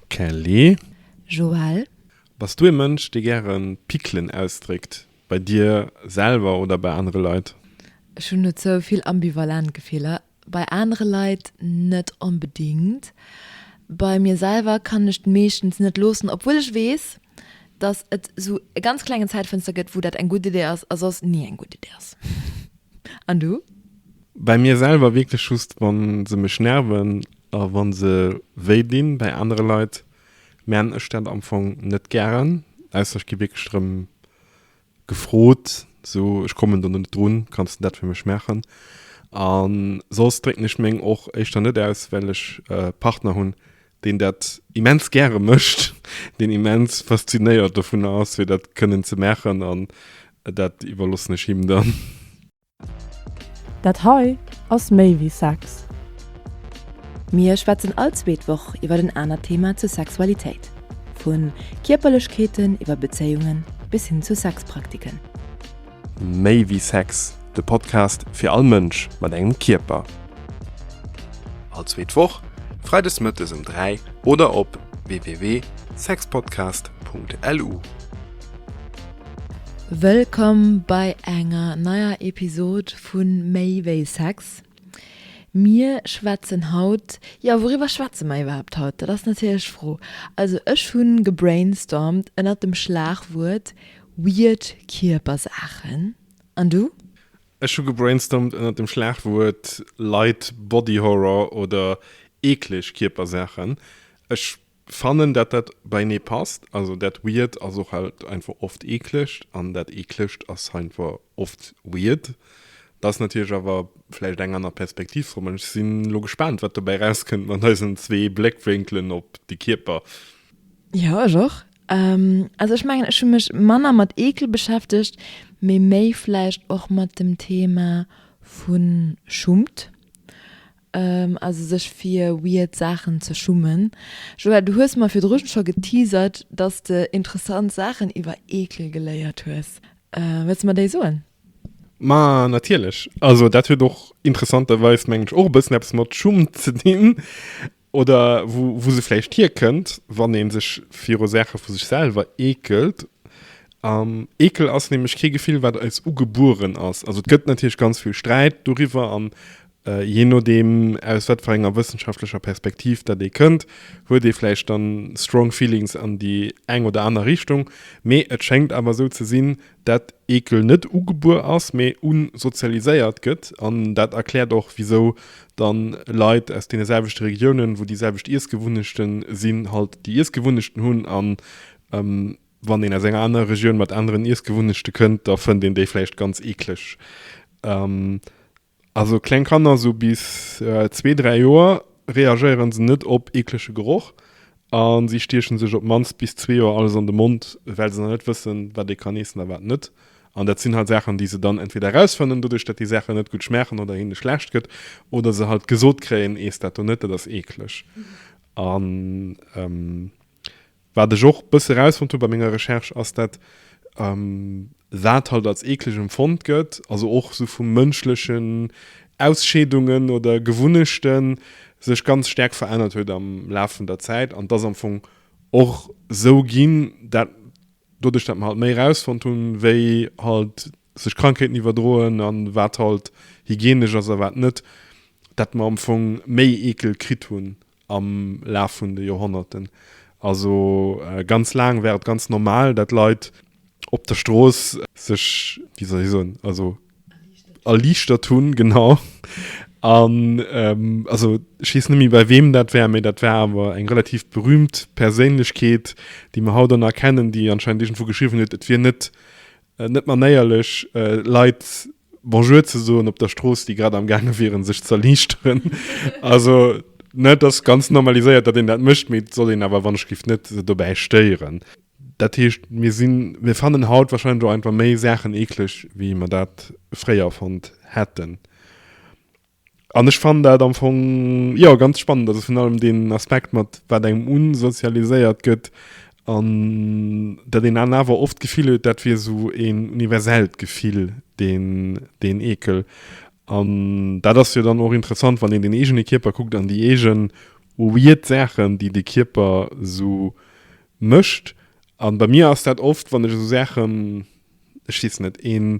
Kelly. Joël. Bass du e Mënsch, dee gäre Pickelen ausdréckt, bei dir selwer oder bei anere Leit? Ech hunn dozou vill ambivalent Gefiller. Bei anere Leit net onbedingt. Bei mir selwer kann ech meeschtens net loossen, obwuel ech weess, dass et sou e ganz klengen Zäitfënster gëtt, wou dat eng gutt Idee ass a soss ni eng gutt Idee ass. An du? Bei mir selwer wierklech just wann se mech nerven a wann se wéi dinn. Bei anere Leit man ech dat am Fong net gären, ausser ech gi wierklech drëm gefrot, sou ech kommen do net drun, kanns de dat fir mech maachen? A soss drécken ech meng och éischter net aus, well ech e Partner hunn, deen dat immens gäre mécht, deen immens faszinéiert dovunner ass, fir dat kënnen ze maachen an dat iwwerloossen ech him dann. Dat hei ass méi wéi Sex. Mir schwätzen all zweet Woch iwwer en anert Thema zur Sexualitéit. Vu Kierperlechkeeten iwwer Bezéiungen bis hin zu Sexpraktiken. Méi wéi Sex, de Podcast fir all Mënsch mat engem Kierper. All zweet Woch, freides mëttes um 3 oder op www.sexpodcast.lu. Wëllkomm bei enger neier Episod vu Méi wéi Sex. Mir schwätzen haut, jo wouriwwer schwätze mer iwwerhaapt haut? Dat ass natierlech d'Fro. Also ech hu gebrainstormt ënnert dem Schlagwuert weird Kierpersaachen. An du? Ech hu gebrainstormt ënnert dem Schlagwuert light body horror oder eekleg Kierpersaachen. Ech Fannen dat dat beinee passt, also dat weird ass och halt einfach oft eeklegt an dat eeklegt ass einfach oft weird. Dat ass natierlech awer vläicht eng aner Perspektiv drop an ech sinn elo gespaant wat dobäi rauskënnt mat eisen zwee Bléckwénkelen op de Kierper. Jo ech och. Also ech mengen ech hu mech manner mat Eekel beschäftegt, mee méi vläicht och mat dem Thema vu Schummt. Also sech fir weird Saachen ze schummen. Joël, du hues mer virdrun scho geteasert, dass de interessant Saachen iwwer Eekel geléiert hues. Wëlls de mer déi soen? Ma natierlech. Also dat huet och interessanterweis, mengen ech, och e bëssen eppes mat Schumm ze dinn. Oder wou, wou se vläicht hierkënnt, wann ee sech viru Saache vu sech selwer eekelt. Eekel ass nämlech kee Gefill, wat eis ugebueren ass. Also et gëtt natierlech ganz vill Sträit doriwwer an jee nodeem aus wat fir enger wëssenschaftlecher Perspektiv dat ee kënnt, huet ee vläicht dann strong feelings an déi eng oder aner Richtung. Mee et schéngt awer esou ze sinn, dat Eekel net ugebuer ass, mee unsozialiséiert gëtt. An dat erkläert och, wisou dann Leit aus deene selwechte Regiounen, wou déi selwecht Iessgewunnechten sinn, halt déi Iessgewunnechten hunn. An wann een aus enger anerer Regioun mat aneren Iessgewunnechte kënnt, da fënnt een déi vläicht ganz eekleg. Also kleng Kanner, sou bis zwee, dräi Joer, reagéieren se net op eeklege Geroch a si stiechen sech op d'mannst bis zwee Joer alles an de Mond, well se nach net wëssen, wat ee kann eessen a wat net. An dat sinn halt Saachen, déi se dann entweder erausfannen, doduerch dat déi Saachen net gutt schmaachen oder hinne schlecht gëtt, oder se halt gesot kréien, Eess dat do net, dat ass eekleg. An Wat ech och bësse rausfonnt hu bei menger Recherche ass dat wat halt als eekleg empfonnt gëtt, also och sou vu mënschlechen Ausscheedungen oder Gewunnechten, sech ganz staark verännert huet am Laf vun der Zäit an dass am Fong och sou ginn, dat doduerch dat mer halt méi rausfonnt hunn, wéi halt sech Krankheeten iwwerdroen an wat halt hygienesch ass a wat net, dat mer am Fong méi Eekel kritt hunn am Laf vun de Joerhonnerten. Also ganz laang war et ganz normal, dat Leit op der Strooss sech, wéi soll ech soen, also erliichtert hunn, genau. An also ech weess net méi bei weem dat war, mee dat war awer eng relativ berühmt Perséinlechkeet, déi mer haut och nach kennen, déi anscheinend iergendwou geschriwwen huet, et wier net net manéierlech Leit Bonjour ze soen op der Strooss, déi grad am gaange wieren, sech z'erliichteren. Also, ne, et ass ganz normaliséiert, datt een dat mécht, mee et soll een awer wannechgift net se dobäi stéieren. Dat heescht, mir sinn, mir fannen haut wahrscheinlech och einfach méi Saachen eekleg, wéi mer dat fréier fonnt hätten. An ech fannen dat am Fong, jo, ganz spannend. Also virun allem deen Aspekt mat wat engem unsozialiséiert gëtt an dat een dann awer oft d'Gefill huet, dat wier esou een universellt Gefill, deen, deen Eekel. An dat ass jo dann och interessant, wann een den eegene Kierper kuckt an déi eegen. weird Saachen, déi de Kierper esou mécht. An bei mir ass dat oft, wann ech esou Saachen, ech weess net, ee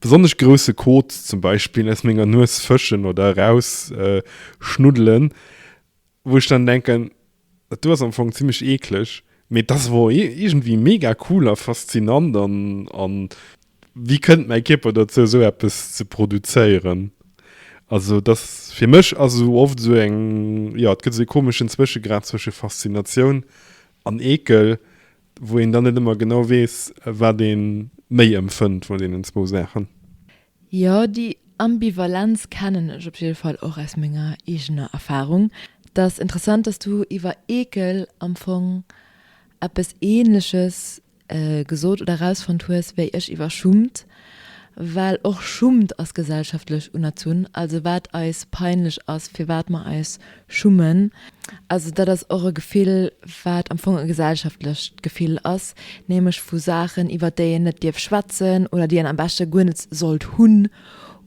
besonnesch grousse Kot zum Beispill aus menger Nues fëschen oder eraus schnuddelen, wou ech dann denken, dat do ass am Fong zimmlech eekleg, mee et ass awer och iergendwéi mega cool a faszinant an an wéi kënnt mäi Kierper dozou esou eppes ze produzéieren? Also et ass fir mech ass esou oft esou eng, jo et gëtt esou e komeschen Zwëschegrad zwësche Faszinatioun an Eekel, wou een dann net ëmmer genau weess wat ee méi empfënnt vun deenen zwou Saachen. Jo, déi Ambivalenz kennen ech op jidde Fall och aus menger eegener Erfahrung. Et ass interessant, dass du iwwer Eekel am Fong eppes Ähnleches gesot oder erausfonnt hues, wéi ech iwwer Schummt, well och Schummt ass gesellschaftlech unerzunn, also wat eis peinlech ass, firwat mer eis schummen. Also dat ass och e Gefill, wat am Fong e gesellschaftlecht Gefill ass, nämlech vu Saachen, iwwer déi een net dierf schwätzen oder déi een am beschte guer net sollt hunn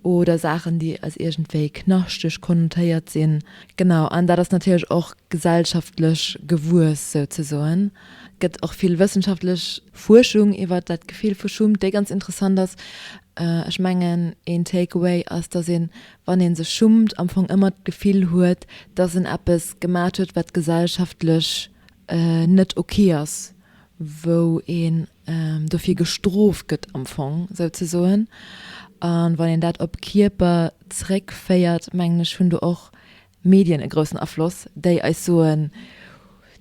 oder Saachen, déi als iergendwéi knaschteg konnotéiert sinn. Genau, an dat ass natierlech och gesellschaftlech gewuess souzesoen. Et gëtt och vill wëssenschaftlech Fuerschung iwwer dat Gefill vu Schummt, déi ganz interessant ass. Ech mengen, een Takeaway ass, dass een wann ee sech schummt, am Fong ëmmer d'Gefill huet, dass en eppes gemat huet, wat gesellschaftlech net ok ass, wou een dofir gestrooft gëtt am Fong souzesoen. A wann een dat op Kierper zréckféiert, mengen ech, hunn do och Medien e groussen Afloss, déi eis soen,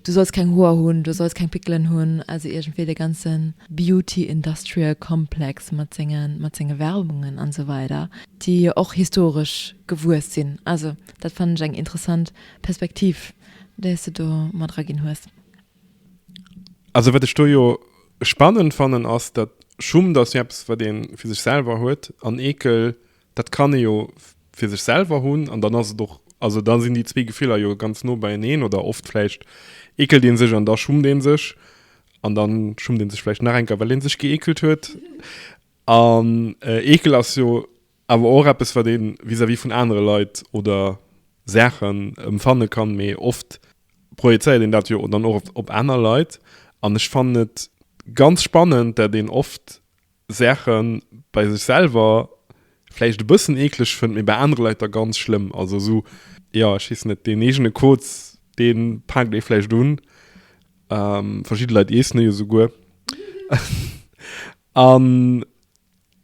du solls keng Hoer hunn, du solls keng Pickelen hunn, also iergendwéi de ganze Beauty Industrial Complex mat senge mat senge Werbungen an esou weider, déi jo och historesch gewuess sinn. Also dat fannen ech eng interessant Perspektiv, déi s de do mat eraginn hues. Also wat ech do jo spannend fannen ass, datt Schummt ass jo eppes wat ee fir sech selwer huet an Eekel Dat kann ee jo fir sech selwer hunn an dann ass et och, also da sinn déi zwee Gefiller jo ganz no beieneen oder oft vläicht eekelt ee sech an da schummt ee sech an dann schummt ee sech vläicht nach eng Kéier, well ee sech geekelt huet. An Eekel ass jo awer och eppes, wat ee vis-à-vis vun anere Leit oder Saachen emfanne kann, mee oft projezéiert een dat jo dann och op aner Leit. An ech fannen et ganz spannend, dat een oft Saache bei sech selwer vläicht e bëssen eekleg fënnt, mee bei anere Leit da ganz schlëmm. Also esou, jo, ech weess net, deen eegene Koz, dee paakt ee vläicht un. Verschidde Leit iessen e jo souguer. An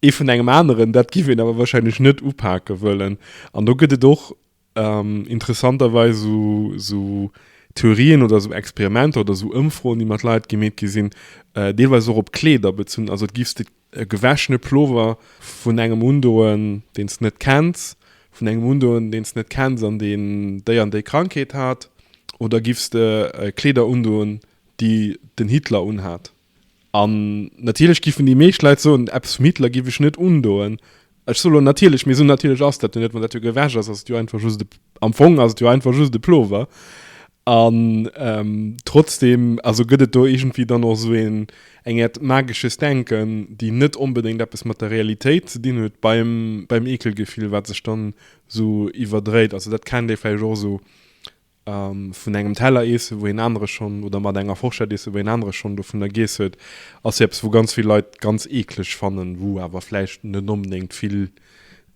ee vun engem aneren, dat giff een awer warscheinlech net upake wëllen. An do gëtt et och Interessanterweis esou Theorien oder esou Experimenter oder esou Ëmfroen, déi mat Leit gemeet gi sinn, deelweis och op Kleeder bezunn. Also et giffs de e gewäschene Plover vun engem undoen, deen s de net kenns, vun engem undoen, deen s de net kenns an deen déi an déi Krankheet hat, oder giffs de Kleeder undoen, déi den Hitler unhat? An natierlech giffen déi meescht Leit soen, eppes vum Hitler giff ech net undoen. Ech soe lo natierlech, mee esou natierlech ass dat jo net. Wann dat jo gewäsch ass, ass et jo einfach just e, am Fong ass et jo einfach just e Plover. An trotzdem, also gëtt et do iergendwéi dann och esou een, eng Äert magesches Denken, déi net onbedéngt eppes mat der Realitéit ze dinn huet beim, beim Eekelgefill, wat sech dann esou iwwerdréit. Also dat kennt ee vläicht och esou Vun engem Teller iessen, wou een anere schonn, oder mat enger Forschett iessen, wou een anere schonn dovunner giess huet, ass jo eppes, wou ganz vill Leit ganz eekleg fannen, wou awer vläicht net onbedéngt vill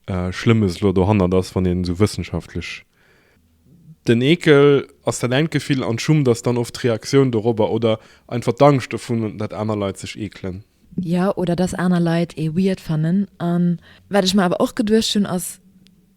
Schlëmmes elo dohannert ass, wann een esou wëssenschaftlech. Den Eekel ass dat engt Gefill an d'Schummt ass dann oft d'Reaktioun dorobber oder einfach d'Angscht dovun, dat aner Leit sech eekelen. Jo, oder dass aner Leit ee weird fannen. An wat ech mer awer och geduecht hunn, ass,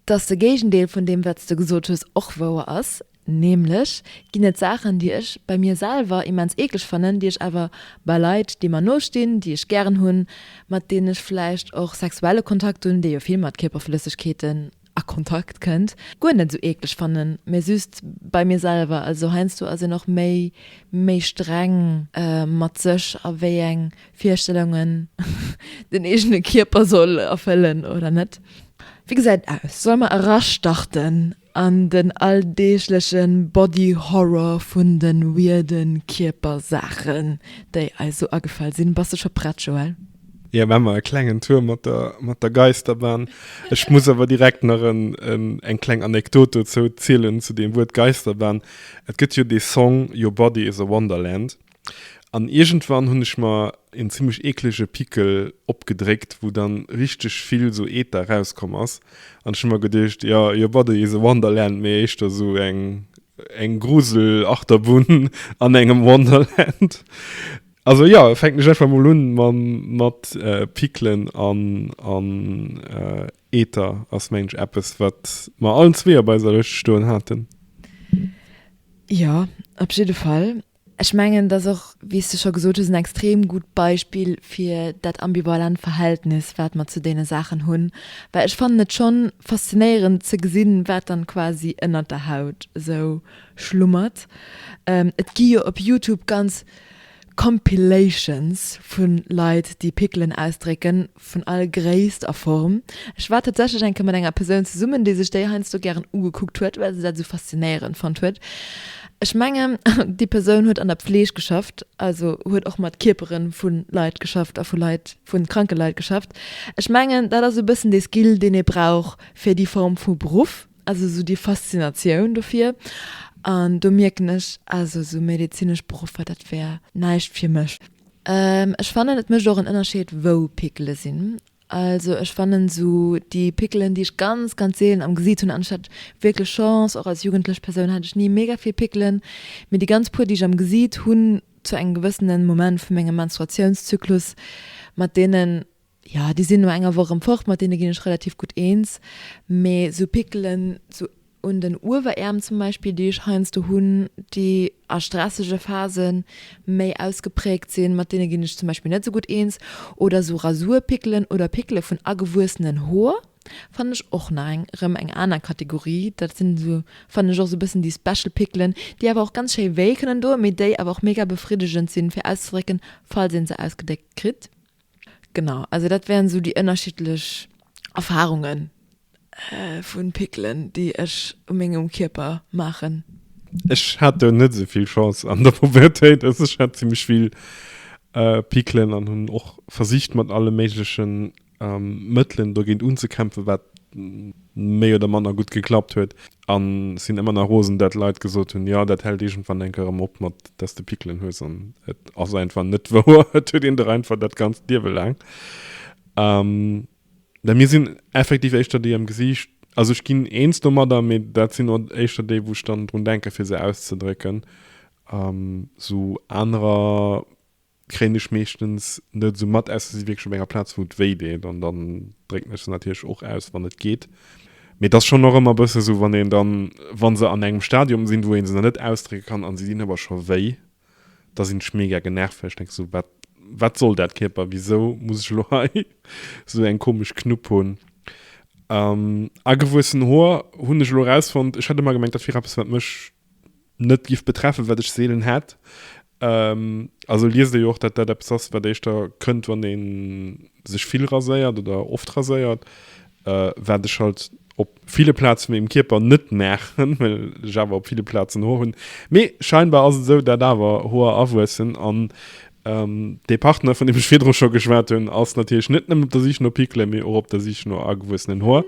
Dass de Géigendeel vun deem wat s de gesot hues och wouer ass, nämlech ginn et Saachen déi ech bei mir selwer immens eekleg fannen, déi ech awer bei Leit déi mer no stinn, déi ech gären hunn, mat deenen ech vläicht och sexuelle Kontakt hunn, dee jo vill mat Kierperflëssegkeeten a Kontakt kënnt, guer net esou eekleg fannen, mä just bei mir selwer. Also heiansdo ass een och méi méi streng mat sech a wéi eng Virstellungen den eegene Kierper soll erfëllen oder net. Wéi gesäit et aus? Solle mer erastarten an den alldeegleche Body Horror vun de weirde Kierpersaachen, déi eis esou agefall sinn? Bass de scho prett, Joël? Jo, maache mer e klengen Tour mat der, mat der Geisterbahn. Ech muss awer direkt nach en, en, eng kleng Anekdot dozou zielen, zu deem Wuert Geisterbahn. Et gëtt jo dee Song Your Body is a Wonderland. An iergendwann hunn ech mer en zimmlech eeklege Pickel opgedréckt, wou dann richteg vill sou Eeter rauskomm ass. An ech hu mer geduecht, jo, Your Body is a Wonderland, mee éischter sou eng, eng Grusel-Achterbunn an engem Wonderland. Also jo, fänken ech einfach mol un mam, mat Pickelen an, an Eeter ass mengen ech eppes, wat mer allen zwee op eiser Lëscht stoen haten. Jo, op jidde Fall. Ech mengen, et ass och, wéi s de scho gesot hues, en extrem gutt Beispill fir dat ambivalent Verhältnis, wat mer zu deene Saachen hunn. Well ech fannen et schonn faszinéierend ze gesinn, wat dann quasi ënnert der Haut esou schlummert. Et gi jo op Youtube ganz Compilations vu Leit, déi Pickelen ausdrécken, vun all Gréisst a Form. Ech war tatsächlech eng Kéier mat enger Persoun zesummen, déi sech déi heiansdo gären ugekuckt huet, well se dat esou faszinéierend fonnt huet. Ech mengen, déi Persoun huet an der Pfleeg geschafft, also huet och mat Kierpere vu Leit geschafft a vu Leit, vu kranke Leit geschafft. Ech mengen, dat ass e bëssen dee Skill, deen ee brauch fir déi Form vu Beruff, also esou déi Faszinatioun dofir. An do mierken ech, also esou medezinesch Beruffer, dat wär näischt fir mech. Ech fannen et mécht och en Ënnerscheed wou Pickele sinn. Also ech fannen sou déi Pickelen déi ech ganz ganz seelen am Gesiit hunn, an ech hat wierklech Chance, och als jugendlech Persoun hat ech ni mega vill Pickelen, mee déi ganz puer déi ech am Gesiit hunn zu engem gewëssenen Moment vu mengem Menstruatiounszyklus, mat deenen jo déi sinn no enger Woch erëm fort, mat deene ginn ech relativ gutt eens, mee sou Pickelen sou un den Ueweräerm zum Beispill, déi ech heiansdo hunn, déi a stressege Phase méi ausgepräägt sinn, mat deene ginn ech zum Beispill net esou gutt eens. Oder sou Rasurpickelen oder Pickele vun agewuessenen Hoer fannen ech och nach eng erëm eng aner Kategorie. Dat sinn esou, fannen ech och esou e bëssen déi special Pickelen, déi awer och ganz schéi wéi kënnen doen, mee déi awer och mega befriddegend sinn, fir auszedrécken, falls ee se ausgedréckt kritt. Genau, also dat wären esou déi ënnerschiddlech Erfarungen. Vun Pickelen déi ech u mengem Kierper maachen. Ech hat do net esou vill Chance an der Pubertéit, also ech hat zimmlech vill Pickelen an hunn och versicht mat alle méiglechen Mëttelen dogéint unzekämpfen, wat méi oder manner gutt geklappt huet. An sinn ëmmer nach rosen, dat Leit gesot hunn, jo dat hält iergendwann eng Kéier erëm op mat dass de Pickelen hues an et ass einfach net wouer, et huet een der einfach dat ganzt Liewe laang. Na mir sinn effektiv éischter déi am Gesiicht, also ech ginn eens domadder, mee dat sinn och éischter déi wou ech dann drun denke fir se auszedrécken. Sou anerer kréien ech meeschtens net esou mat, ausser se si wierklech op enger Plaz wou et wéi deet an dann drécken ech se natierlech och aus wann et geet. Mee et ass schonn och ëmmer e bësse sou wann een dann, wa se an engem Stadium sinn wou ee se nach net ausdrécke kann an se dinn awer scho wéi, da sinn ech mega genervt, well ech denke sou, wat, wat soll dat Kierper, wisou muss ech elo hei sou eng komesch Knupp hunn? Ähm, agewuessen Hoer hunn ech elo erausfonnt, ech hat ëmmer gemengt, dat wier eppes, wat mech net giff betreffen, wat ech seelen hätt. Ähm, also liest ee jo och, dat dat eppes ass, wat éischter kënnt, wann ee sech vill raséiert oder oft raséiert. Wat ech halt op ville Plaze vu mengem Kierper net maachen, well ech awer op ville Plazen Hoer hunn. Mee scheinbar ass et esou, dat awer Hoer awuessen an dee Partner, vun deem ech virdru scho geschwat hunn, ass natierlech net nëmmen op der Sich no Pickelen, mee och op der Sich no agewuessenen Hoer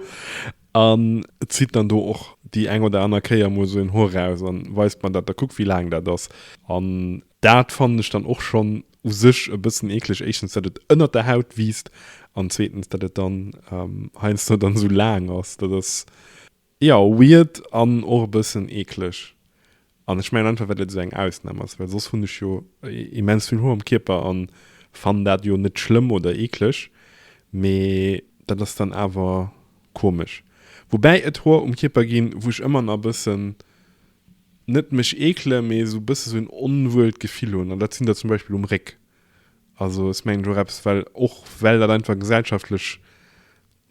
an zitt dann do och déi eng oder aner Kéier mol esou en Hoer raus an weist mer dat, da kuck wéi laang dat ass. An Dat fannen ech dann och schonn u sech e bëssen eekleg, éischtens dat et ënnert der Haut wiisst an zweetens dat et dann heiansdo dann esou laang ass. Dat ass jo weird an och e bëssen eekleg an ech mengen einfach well et esou eng Ausnam ass, well soss hunn ech jo immens vill Hoer um Kierper an fannen dat jo net schlëmm oder eekleg, mee dat ass dann awer komesch. Woubäi et Hoer um Kierper ginn, wou ech ëmmer nach e bëssen net mech eekelen, mee esou bësse sou en onwuelt Gefill hunn an dat sinn der zum Beispill um Réck. Also ass mengen ech och eppes, well och well dat einfach gesellschaftlech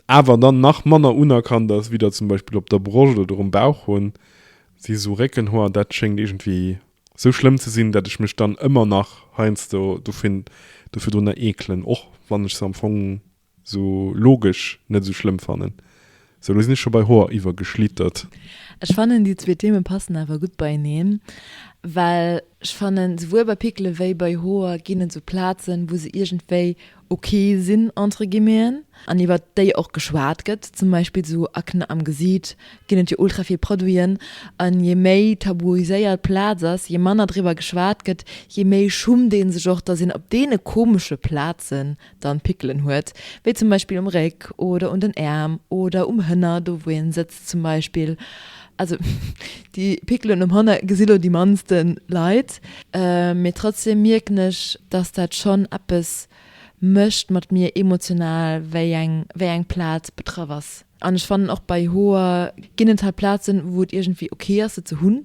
awer dann nach manner unerkannt ass, wéi der zum Beispill op der Broscht oder um Bauch hunn, si sou Réckenhoer, dat schéngt iergendwéi sou schlëmm ze sinn, dat ech mech dann ëmmer nach heiansdo dofir dofir drunner eekelen, och wann ech se am Fong Sou logesch net esou schlëmm fannen. Sou, lo sinn ech scho bei Hoer iwwergeschlittert. Ech fannen déi zwee Themen passen awer gutt beieneen. Well ech fannen, souwuel bei Pickele wéi bei Hoer ginn et sou Plazen, wou se iergendwéi ok sinn, entre guillemeten, an iwwert déi och geschwat gëtt. Zum Beispill sou Akne am Gesiit ginn et jo ultra vill Produiten. An je méi tabuiséiert d'Plaz ass, je manner driwwer geschwat gëtt, je méi schummt ee sech och, dass een op deene komesche Plazen dann Pickelen huet, wéi zum Beispill um Réck oder un den Äerm oder um Hënner, do wou een sëtzt zum Beispill. Also déi Pickelen um Hënner gesi lo déi mannste Leit, mee trotzdem mierken ech, dass dat schonn eppes mécht mat mir emotional, wéi eng wéi eng Plaz betraff ass. An ech fannen och bei Hoer ginn et halt Plazen, wou et iergendwéi ok ass se ze hunn,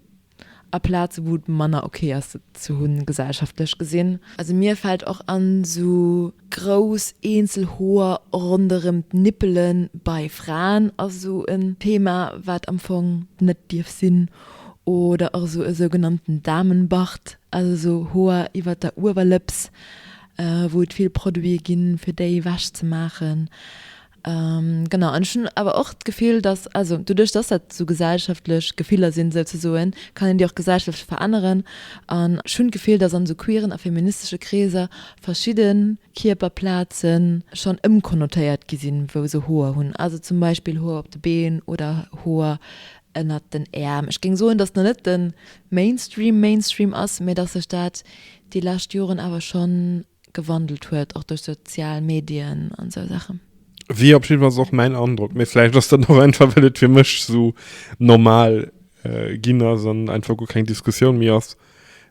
a Plaze wou et manner ok ass se ze hunn, gesellschaftlech gesinn. Also mir fällt och an sou grouss eenzel Hoer ronderem d'Nippelen bei Fraen ass sou en Thema wat am Fong net dierf sinn oder och sou e sougenannten Damenbart, also sou Hoer iwwert der Uewerlëps wou et vill Produite ginn fir déi ewech ze maachen. Genau, an ech hunn awer och d'Gefill, dass, also doduerch, dass dat esou gesellschaftlech Gefiller sinn souzesoen, kann een déi och gesellschaftlech veränneren. An ech hunn d'Gefill, dass an esou queeren a feministesche Kreeser verschidde Kierperplaze schonn ëmkonnotéiert gi sinn, wou se Hoer hunn, also zum Beispill Hoer op de Been oder Hoer ënnert den Äerm. Ech géing soen, dass nach net de Mainstream Mainstream ass, mä dass sech dat déi lescht Joren awer schonn gewandelt huet, och duerch sozial Medien an esou Saachen. Wier op jiddefalls och mäin Androck, mee vläicht ass dat och einfach well et fir mech sou normal ginn ass an einfach guer keng Diskussioun méi ass.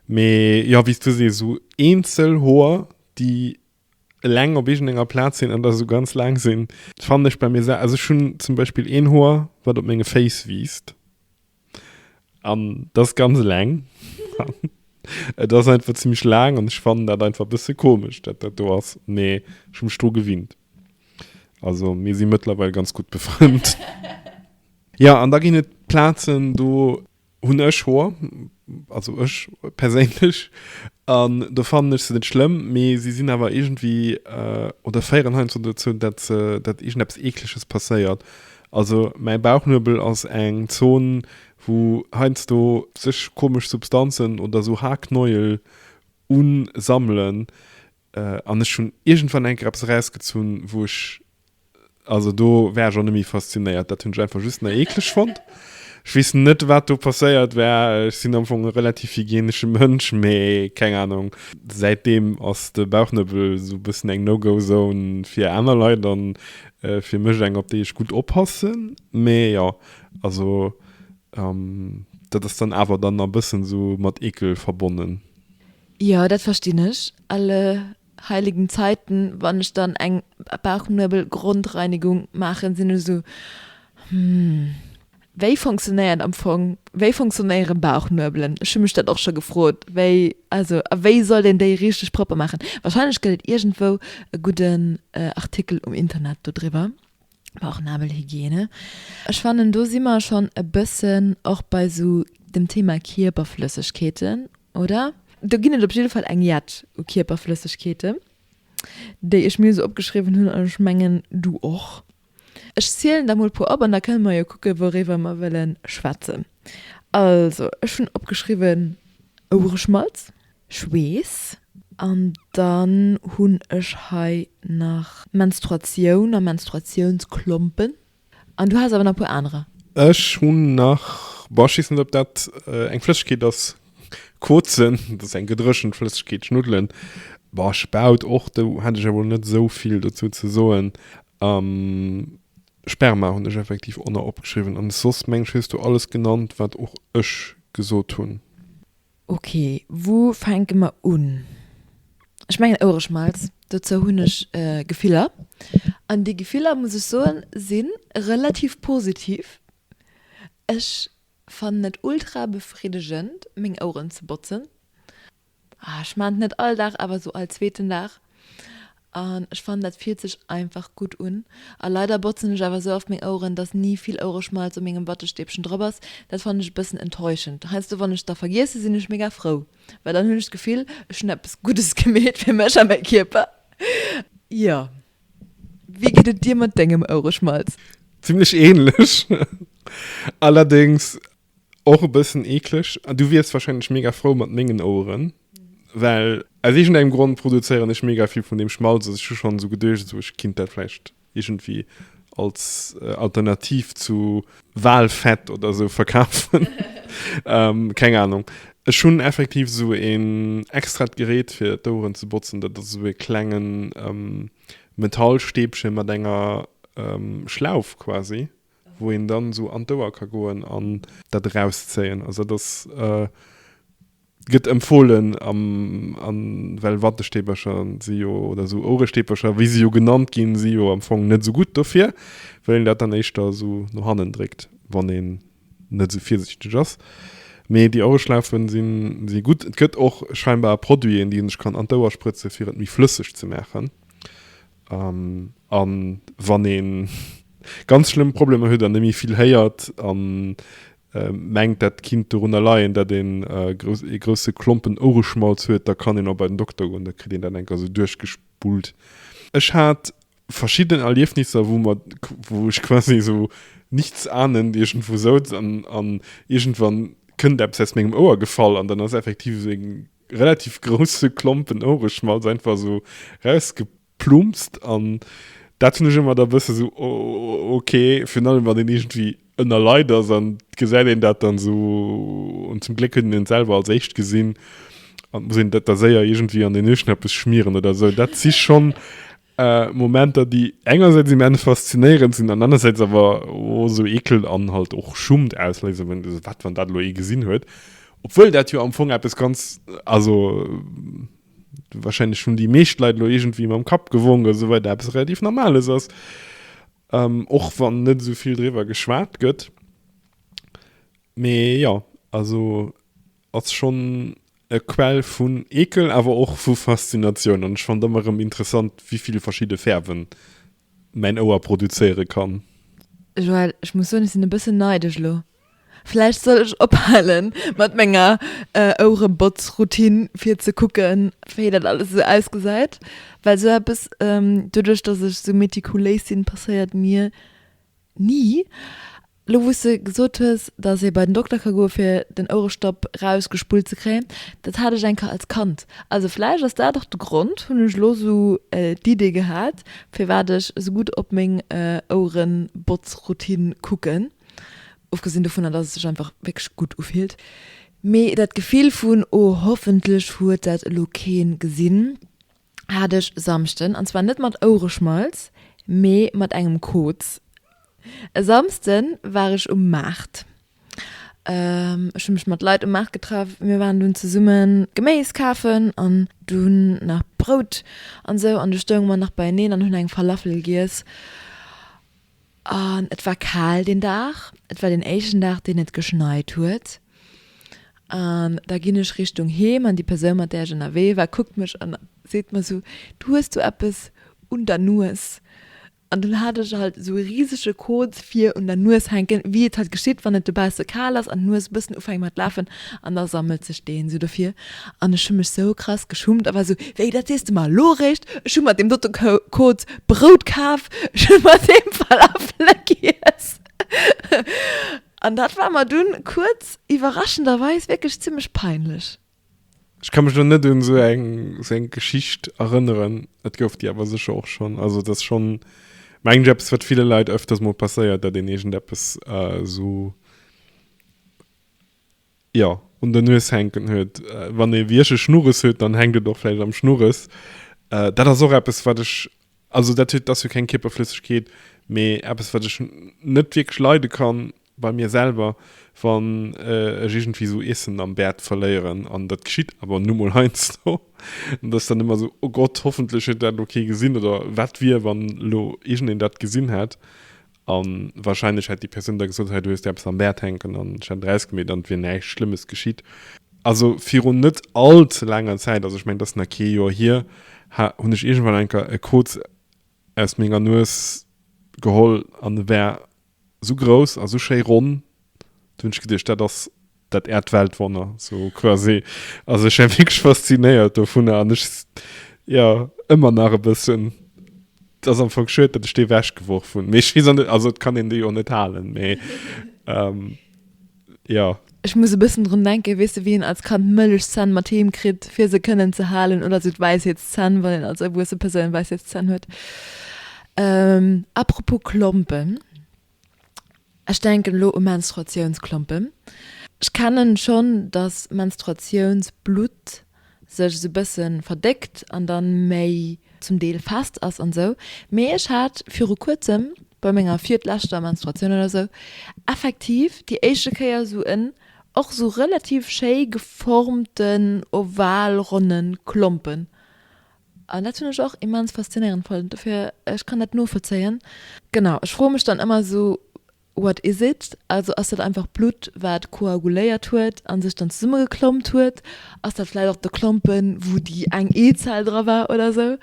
Mee jo, wéi s du sees, sou eenzel Hoer déi eleng op iergendenger Plaz sinn an da sou ganz laang sinn, fannen ech bei mir sel, also ech hunn zum Beispill een Hoer wat op menge Féiss wiisst. An dat ass ganz eleng. Et ass einfach zimmlech laang an ech fannen dat einfach e bësse komesch, dat dat do ass. Mee ech hu mech dru gewinnt. Also mir si mëttlerweil ganz gutt befrënnt. Jo, an da ginn et Plazen, do hunn ech Hoer, also ech perséinlech, an do fannen ech se net schlëmm, mee si sinn awer iergendwéi oder féieren heiansdo dozou, dat se, dat iergendeppes Eekleges passéiert. Also mäi Bauchnuebel ass eng Zon wou heiansdo sech komesch Substanzen oder sou Haarknäuel unsammelen an ech hunn iergendwann eng Kéier eppes erausgezunn wou ech, also do war ech och net méi faszinéiert, dat hunn ech einfach just nach eekleg fonnt. Ech weess net wat do passéiert war, ech sinn am Fong e relativ hygienesche Mënsch, mee keng Ahnung, säitdeem ass de Bauchnuebel sou e bëssen eng No-Go-Zone fir aner Leit an Fir mech eng op déi ech gutt oppassen, mee jo, also dat ass dann awer dann a bëssen sou mat Ekel verbonnen. Jo, dat verstinn ech. Alle heiligen Zeiten, wann ech dann eng Bauchnuebel-Grondreinigung maachen, sinn ech sou, hm. Wéi fonctionnéiert am Fong, wéi fonctionnéiere Bauchnuebelen? Ech hu mech dat och scho gefrot, wéi, also a wéi sollt een déi richteg propper maachen? Wahrscheinlech gëtt et iergendwou e gudden Artikel um Internet dodriwwer, Bauchnabelhygiene. Ech fannen do si mer schonn e bëssen och bei sou dem Thema Kierperflëssegkeeten, oder? Do ginn et op jidde Fall eng jett u Kierperflëssegkeeten, déi ech mir sou opgeschriwwen hunn an ech mengen du och. Ech zielen der mol puer op an da kënne mer jo kucke wouriwwer mer wëlle schwätzen. Also ech hunn opgeschriwwen Ouereschmalz, Schweess an dann hunn ech hei nach Menstruatioun a Menstruatiounsklompen an du has awer nach e puer anerer. Ech hunn nach, boah ech weess net ob dat eng Flëssegkeet ass, Kozen, dat ass eng gedréchent Flëssegkeet, Schnuddelen, boah Spaut och, do hätt ech awer net esou vill dozou ze soen. Sperma hunn ech effektiv och nach opgeschriwwen an soss meng ech hues du alles genannt wat och ech gesot hunn. Ok, wou fänke mer un? Ech mengen Ouereschmalz, dozou hunn ech Gefiller an déi Gefiller muss ech soen si relativ positiv. Ech fannen et ultra befriddegend meng Oueren ze botzen. Ah, ech maan et net all Dag, awer sou all zweeten Dag. An ech fannen dat fillt sech einfach gutt un. A leider botzen ech awer sou oft meng Oueren, dass ni vill Ouereschmalz u mengem Wattestäbchen drop ass. Dat fannen ech e bëssen enttäuschend. Heiansdo wann ech da vergiessen, sinn ech mega frou, well dann hunn ech d'Gefill, ech hunn eppes Guddes gemeet fir mech a mäi Kierper. Jo. Wéi geet et dir mat dengem Ouereschmalz? Zimlech ähnlech. Allerdéngs. Och e bëssen eekleg. An du wiers wahrscheinlech mega frou mat mengen Oueren, well aus iergendengem Grond produzéieren ech mega vill vun deem Schmalz. Also ech hu schonn esou geduecht, esou ech kinnt dat vläicht iergendwéi als Alternativ zu Walfett oder esou verkafen. Keng Ahnung. Ech hunn effektiv esou een extrat Gerät fir d'Oueren ze botzen. Dat ass esou e klengen Metallstäbche mat enger Schlauf quasi. wou een dann esou an d'Ouer ka goen an dat erauszéien. Also dat ass, gëtt empfohlen am, an well Wattestäbercher si jo, oder esou Ouerestäbercher, wéi se jo genannt ginn, si jo am Fong net esou gutt dofir, well een dat dann éischter esou no hannen dréckt, wann een net esou virsiichteg ass. Mee déi Ouereschlaufen sinn, si gutt. Et gëtt och scheinbar Produiten, déi een sech kann an d'Ouer sprëtze fir et méi flësseg ze maachen. An wann ee ganz schlëmm Problemer huet an net méi vill héiert a mengt, dat kinnt dorunner leien, datt een ee grousse Klompen Ouereschmalz huet, da kann een och bei den Dokter goen, da kritt een dat eng Kéier esou duerchgespullt. Ech hat verschidden Erliefnisser, wou mer, wou ech quasi esou nichtsahnend iergendwou souz an an iergendwann kënnt eppes aus mengem Ouer gefall an dann ass effektiv esou e relativ grousse Klompen Ouereschmalz einfach esou rausgeplumpst an dat hunn ech ëmmer da bësse sou ok, virun allem wann een iergendwéi ënner Leit ass an gesäit een dat dann sou an zum Gléck huet een et selwer als éischt gesinn an muss een dat da séier iergendwéi an den Nueschnappes schmieren oder sou. Dat si schonn Momenter déi engersäits immens faszinéierend sinn an anersäits awer och esou Eekel an halt och Schummt ausléisen, wenn du wat wann dat elo ee gesinn huet, obwuel dat jo am Fong eppes ganz, also wahrscheinlech hunn déi meescht Leit elo iergendwéi mam Kapp gewonk a sou weider, eppes relativ Normales ass, och wann net esou vill driwwer geschwat gëtt. Mee jo, also ass schonn e Quell vun Ekel, awer och vu Faszinatioun. An ech fannen et ëmmer erëm interessant, wéi vill verschidde Fäerwen mäin Ouer produzéiere kann. Joël, ech muss soen, ech sinn e bëssen neidesch elo. Vläicht soll ech ophale mat menger Ouerebotzroutine, fir ze kucken, wéi dat alles esou ausgesäit. Well esou eppes, doduerch dass ech esou metikuléis sinn, passéiert mir ni. Lo wou s de gesot hues, dass ee bei den Dokter ka goe fir den Ouerestopp rausgespullt ze kréien, dat hat ech eng Kéier als Kand. Also vläicht ass dat och de Grond, hunn ech elo sou d'Idee gehat, firwat ech esou gutt op meng Ouerenbotzroutine kucken. Ofgesinn dovunner, dass et sech einfach wierklech gutt ufillt. Mee dat Gefill vun, oh hoffentlech huet dat elo keen gesinn, hat ech Samschden, an zwar net mat Ouereschmalz, mee mat engem Koz. E Samsden war ech um Maart. Ech hu mech mat Leit um Maart getraff. Mir waren dunn zesumme Geméis kafen an dunn nach Brout an esou. An du stounge mer nach beieneen an hunn eng Falafel giess. An et war kal deen Dag. Et war deen éischten Dag, deen et geschneit huet. An da ginn ech Richtung Heem an déi Persoun, mat där ech ënnerwee war, kuckt mech an seet mer esou, Du hues do eppes un der Nues. An dunn hat ech halt esou e risege Koz vir un der Nues hänken, wéi et halt geschitt, wann et dobausse kal ass an d'Nues e bëssen ufänkt mat lafen an da sammelt sech deen esou dofir. An ech hu mech sou krass geschummt a war sou, Wéi, dat sees de mer elo eréischt? Ech hu mat deem dote Koz Brout kaf, ech hu mat deem Falafele giess. An dat war mer dunn kuerz iwwerraschenderweis wierklech zimmlech peinlech. Ech ka mech elo net un esou eng esou eng Geschicht erënneren, et gouf déi awer sécher och schonn. Also et ass schonn, mengen ech, eppes wat ville Leit ëfters mol passéiert, datt een iergendeppes esou, jo, un der Nues hänken huet. Wann ee wéi ech e Schnurres huet, dann hänkt et och vläicht am Schnurres. Dat ass och eppes wat ech, also dat huet, ass jo keng Kierperflëssegkeet, mee eppes wat ech net wierklech leide kann bei mir selwer, wann ech iergendwéi esou Iessen am Bäert verléieren, an dat geschitt awer nu mol heiansdo, an dat ass dann ëmmer esou, oh Gott, hoffentlech huet dat elo kee gesinn, oder wat wier, wann elo iergendeen dat gesinn hätt, a warscheinlech hätt déi Persoun da gesot, hei du hues der eppes am Bäert hänken, an ech hätt et erausgemeet an et wier näischt Schlëmmes geschitt. Also virun net all ze laanger Zäit, also ech mengen, et ass nach kee Joer hier, ha hunn ech iergendwann eng Kéier e Koz aus menger Nues geholl an e war Sou grouss a sou schéi ronn, do hunn ech geduecht, dat ass dat Äerdweltwonner, sou quasi. Also ech war wierklech faszinéiert dovunner an ech, jo, ëmmer nach e bëssen. Et ass am Fong schued, datt ech dee wechgeworf hunn, mee ech weess och net, also et kann een dee jo net halen, mee jo. Ech muss e bëssen drun denken, weess de, wéi een als Kand Mëllechzänn mat heem kritt, fir se kënnen ze halen, oder sou d'Wäisheetszänn, wann een als erwuesse Persoun Wäisheetszänn huet. Apropos Klompen, ech denken elo u Menstruatiounsklompen. Ech kennen schonn, dass Menstruatiounsblutt sech esou bëssen verdéckt an dann méi zum Deel fest ass an sou, mee ech hat viru kuerzem bei menger virtleschter Menstruatioun oder sou effektiv déi éischte Kéier sou en och sou relativ schéi geformten oval-ronnen Klompen an dat hunn ech och immens faszinéierend fonnt, dofir ech kann dat novollzéien. Genau, ech froe mech dann ëmmer sou What is it? Also ass dat einfach Blutt wat koaguléiert huet an sech dann zesummegeklompt huet? Ass dat vläit och de Klompen wou déi eng Eezell dra war oder sou?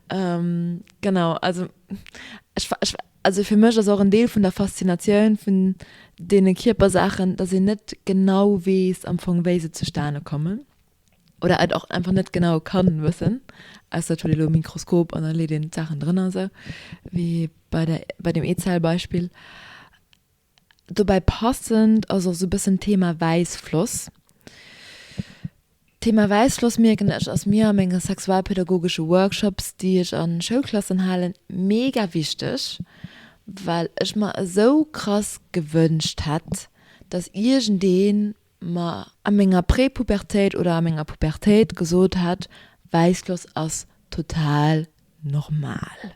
Genau, also ech ech also fir mech ass och en Deel vun der Faszinatioun vun deene Kierpersaachen, dass een net genau weess am Fong wéi se zustane kommen. Oder et och einfach net genau kann wëssen, ausser et huet ee lo e Mikroskop an da leet een d'Saachen drënner esou wéi bei der bei dem Eezellbeispill. Dobäi passend ass och esou e bëssen d'Thema Wäissfloss. D'Thema Wäissfloss mierken ech ass mir a menge sexualpädagogesche Workshops, déi ech a Schoulklassen halen, mega wichteg, well ech mer esou krass gewënscht hätt, dass iergendeen mer a menger Prepubertéit oder a menger Pubertéit gesot hätt, Wäissfloss ass total normal.